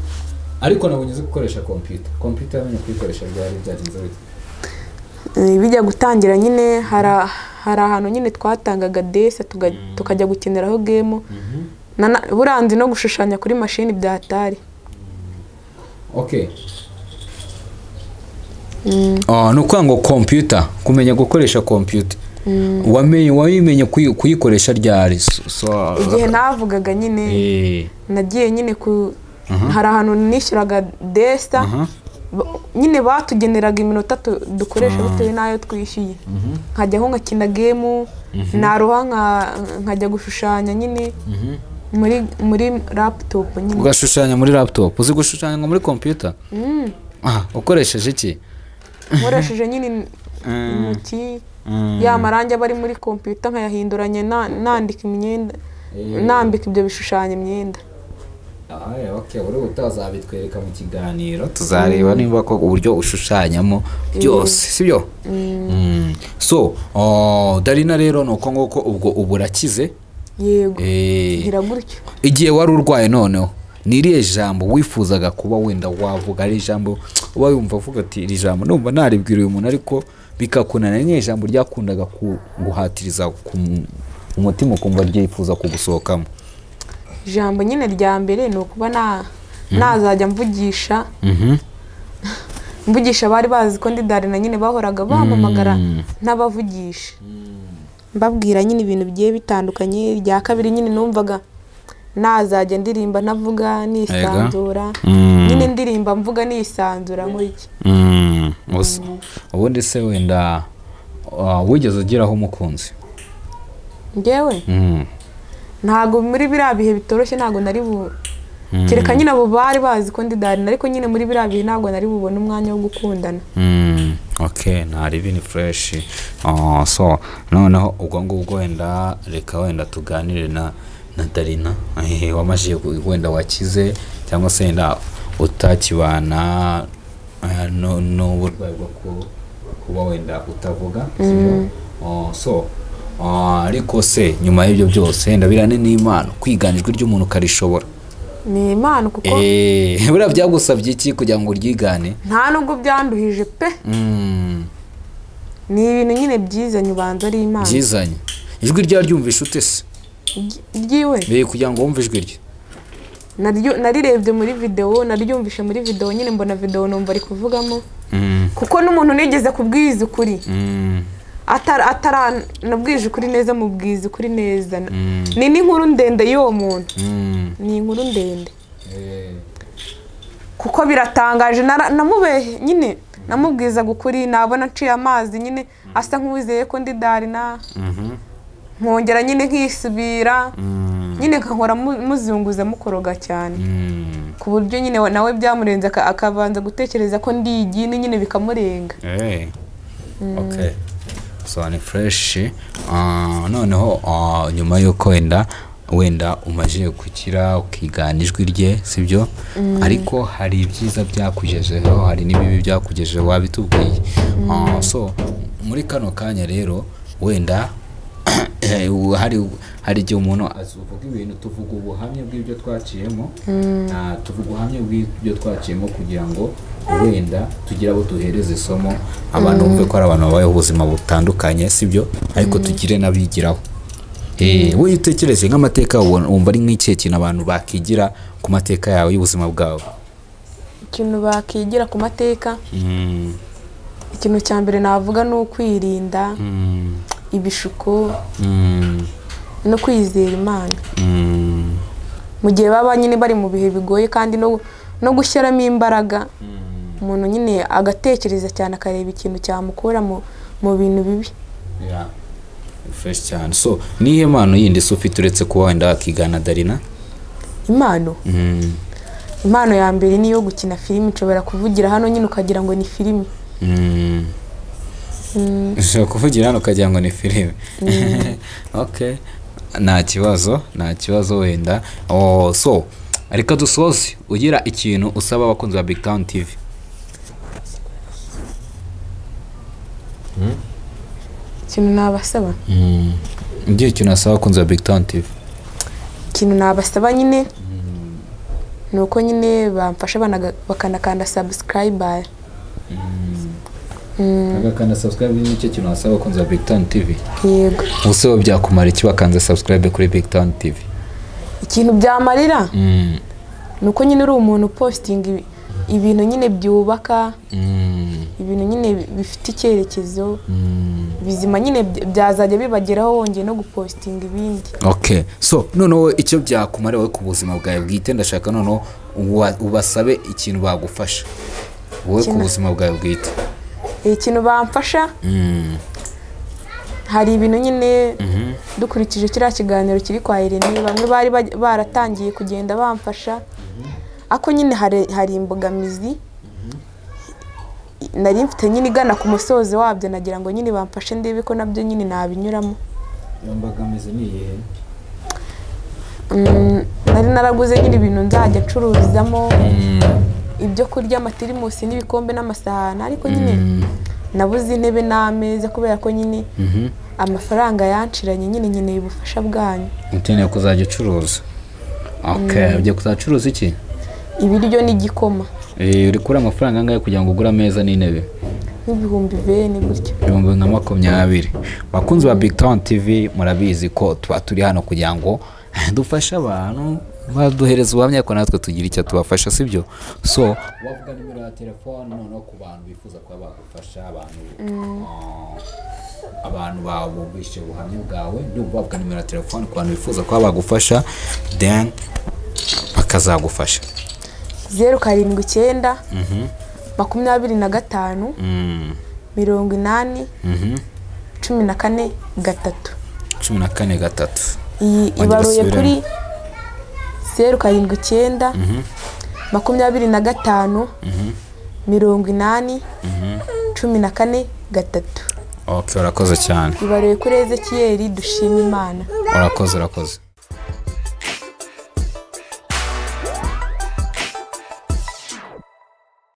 Ariko nabonye uzi gukoresha computer. Computer yamenye kuyikoresha byari byagenze bite? Bijya gutangira nyine hari ahantu nyine twatangaga desa tukajya gukiniraho game. Buranzi no gushushanya kuri mashini byatari. Okay. Nuko ngo computer kumenya gukoresha computer. Wamenye kuyikoresha ryari? So igihe navugaga nyine nagiye nyine ku hari ahantu nishyuraga desa nyine batugeneraga iminota dukoresha bitewe n'ayo twishyuye. Nkajyaho ngakina game, naroha nkajya gushushanya nyine muri laptop nyine. Ugashushanya muri laptop? Uzi gushushanya ngo muri computer? Ukoresheje iki? Nkoresheje nyine intoki. Ya marangi aba ari muri computer nkayahinduranya nandika imyenda, nambika ibyo bishushanyo imyenda. Okay, uri utazabitwereka mu kiganiro tuzareba niba ko uburyo ushushanyamo byose, sibyo? So, Darina rero nuko ngoko ubwo uburakize. Yego. Biragutyo. Igihe wari urwaye noneho ni irihe jambo wifuzaga kuba wenda wavuga, ari jambo uba yumva uvuga ati iri jambo numva naribwira uyu muntu ariko bikakunana, ni ijambo ryakundaga kuguhatiriza umutima ukumva ryifuza kugusohokamo? Ijambo nyine rya mbere ni ukuba nazajya mvugisha mvugisha bari bazi ko ndi Darina nyine bahoraga bampamagara ntabavugisha, mbabwira nyine ibintu bigiye bitandukanye. Rya kabiri nyine numvaga nazajya ndirimba navuga nisanzura, nyine ndirimba mvuga nisanzura nk'iki. Ubundi se wenda wigeze ugiraho umukunzi? Ngewe ntago muri biriya bihe bitoroshye ntago nari bu kereka nyine abo bari bazi ko ndi Darina, ariko nyine muri biriya bihe ntago nari bubone umwanya wo gukundana. Okay, ntari bini fresh. So noneho ubwo ngubwo wenda reka wenda tuganire na Darina wamajije wenda wakize cyangwa se wenda utakibana n'uburwayi bwo kuba wenda utavuga, sibyo? So ariko se nyuma y'ibyo byose wenda birane n'Imana kwigana ijwi ry'umuntu ukarishobora. Ni Imana kuko buriya byagusabye iki kugira ngo uryigane? Nta nubwo byanduhije pe. Ni ibintu nyine byizanye, ubanza ari Imana byizanye. Ijwi ryaryumvisha ute se? Ryiwe kugira ngo wumve ijwi rye. Narirebye muri video, naryumvishe muri video nyine, mbona video numva ari kuvugamo. Kuko n'umuntu nigeze kubwiza ukuri ataranabwije ukuri neza, mubwiza ukuri neza. Ni n'inkuru ndende y'uwo muntu, ni inkuru ndende kuko biratangaje. Namubehe nyine namubwizaga ukuri, nabona nciye amazi nyine asa nk'uwizeye ko ndi Darina, nkongera nyine nkisubira nyine nkahora muzunguza mukoroga cyane, ku buryo nyine nawe byamurenze akabanza gutekereza ko ndi igini nyine bikamurenga. Okay. So ni fresh. Noneho nyuma yuko wenda umaje gukira ukigana ijwi rye, sibyo? Ariko hari ibyiza byakugejeho, hari n'ibibi byakugejeho wabitubwiye. So muri kano kanya rero wenda hari igihe umuntu azuvuga ibintu, tuvuga ubuhamya bw'ibyo twaciyemo, tuvuga ubuhamya bw'ibyo twaciyemo kugira ngo wenda tugira abo duhereza isomo, abantu bumve ko ari abantu babayeho ubuzima butandukanye, sibyo? Ariko tugire n'abigiraho. Wowe utekereze nk'amateka wumva ari nk'ikihe kintu abantu bakigira ku mateka yawe y'ubuzima bwawe? Ikintu bakigira ku mateka, ikintu cya mbere navuga ni ukwirinda ibishuko no kwizera Imana. Mu gihe baba nyine bari mu bihe bigoye kandi no gushyiramo imbaraga, umuntu nyine agatekereza cyane akareba ikintu cyamukura mu bintu bibi. Yeah. Fresh cyane. So nihe mpano yindi se ufite uretse kuba wenda wakigana Darina? Impano? Impano ya mbere niyo gukina filimi, nshobora kuvugira hano nyine ukagira ngo ni filimi. Ushobora kuvugira hano ukagira ngo ni filimi. Okay. Nta kibazo wenda. So reka dusoze ugira ikintu usaba abakunzi ba Big Town TV. Ikintu nabasaba? Ugira ikintu nasaba abakunzi ba Big Town TV. Ikintu nabasaba nyine nuko nyine bamfasha bakanakanda subscribe. Bagakanda subscribe nicyo kintu wasaba abakunzi ba Big Town TV. Yego. Ubuse byakumara iki bakanze subscribe kuri Big Town TV? Ikintu byamarira nuko nyine uri umuntu posting ibintu nyine byubaka, ibintu nyine bifite icyerekezo bizima nyine byazajya bibageraho wongeye no gupostinga ibindi. Okay. So noneho icyo byakumara wowe ku buzima bwawe bwite, ndashaka noneho ubasabe ikintu bagufasha wowe ku buzima bwawe bwite. Ikintu bamfasha, hari ibintu nyine dukurikije kiriya kiganiro kiri kwa Irene, bamwe bari baratangiye kugenda bamfasha, ako nyine hari imbogamizi nari mfite nyine igana ku musozo wabyo, nagira ngo nyine bamfashe ndebe ko nabyo nyine nabinyuramo. Imbogamizi ni iyihe? Nari naraguze nyine ibintu nzajya ncururizamo, ibyo kurya, amatirimusi n'ibikombe n'amasahani, ariko nyine nabuze intebe n'ameza kubera ko nyine amafaranga yanshiranye, nyine nkeneye ubufasha bwanyu. Ukeneye kuzajya ucuruza? Okay, ugiye kuzacuruza iki? Ibiryo n'igikoma. Uri kuri amafaranga angahe kugira ngo ugure ameza n'intebe? Nk'ibihumbi 20 gutyo. 20,000. Bakunzi ba Big Town TV murabizi ko tuba turi hano kugira ngo dufashe abantu baduhereza ubuhamya ko natwe tugira icyo tubafasha, sibyo? So wavuga nimero ya telefone noneho ku bantu bifuza kuba bagufasha, abantu babumvishe ubuhamya bwawe, ndumva bavuga nimero ya telefone ku bantu bifuza kuba bagufasha, then bakazagufasha. 079 25 80 14 3. 14 3. Iyi ibaruye kuri 079 25 80 14 3. Okay, urakoze cyane. Ibaruye kuri Ezekiel Dushima Imana. Urakoze.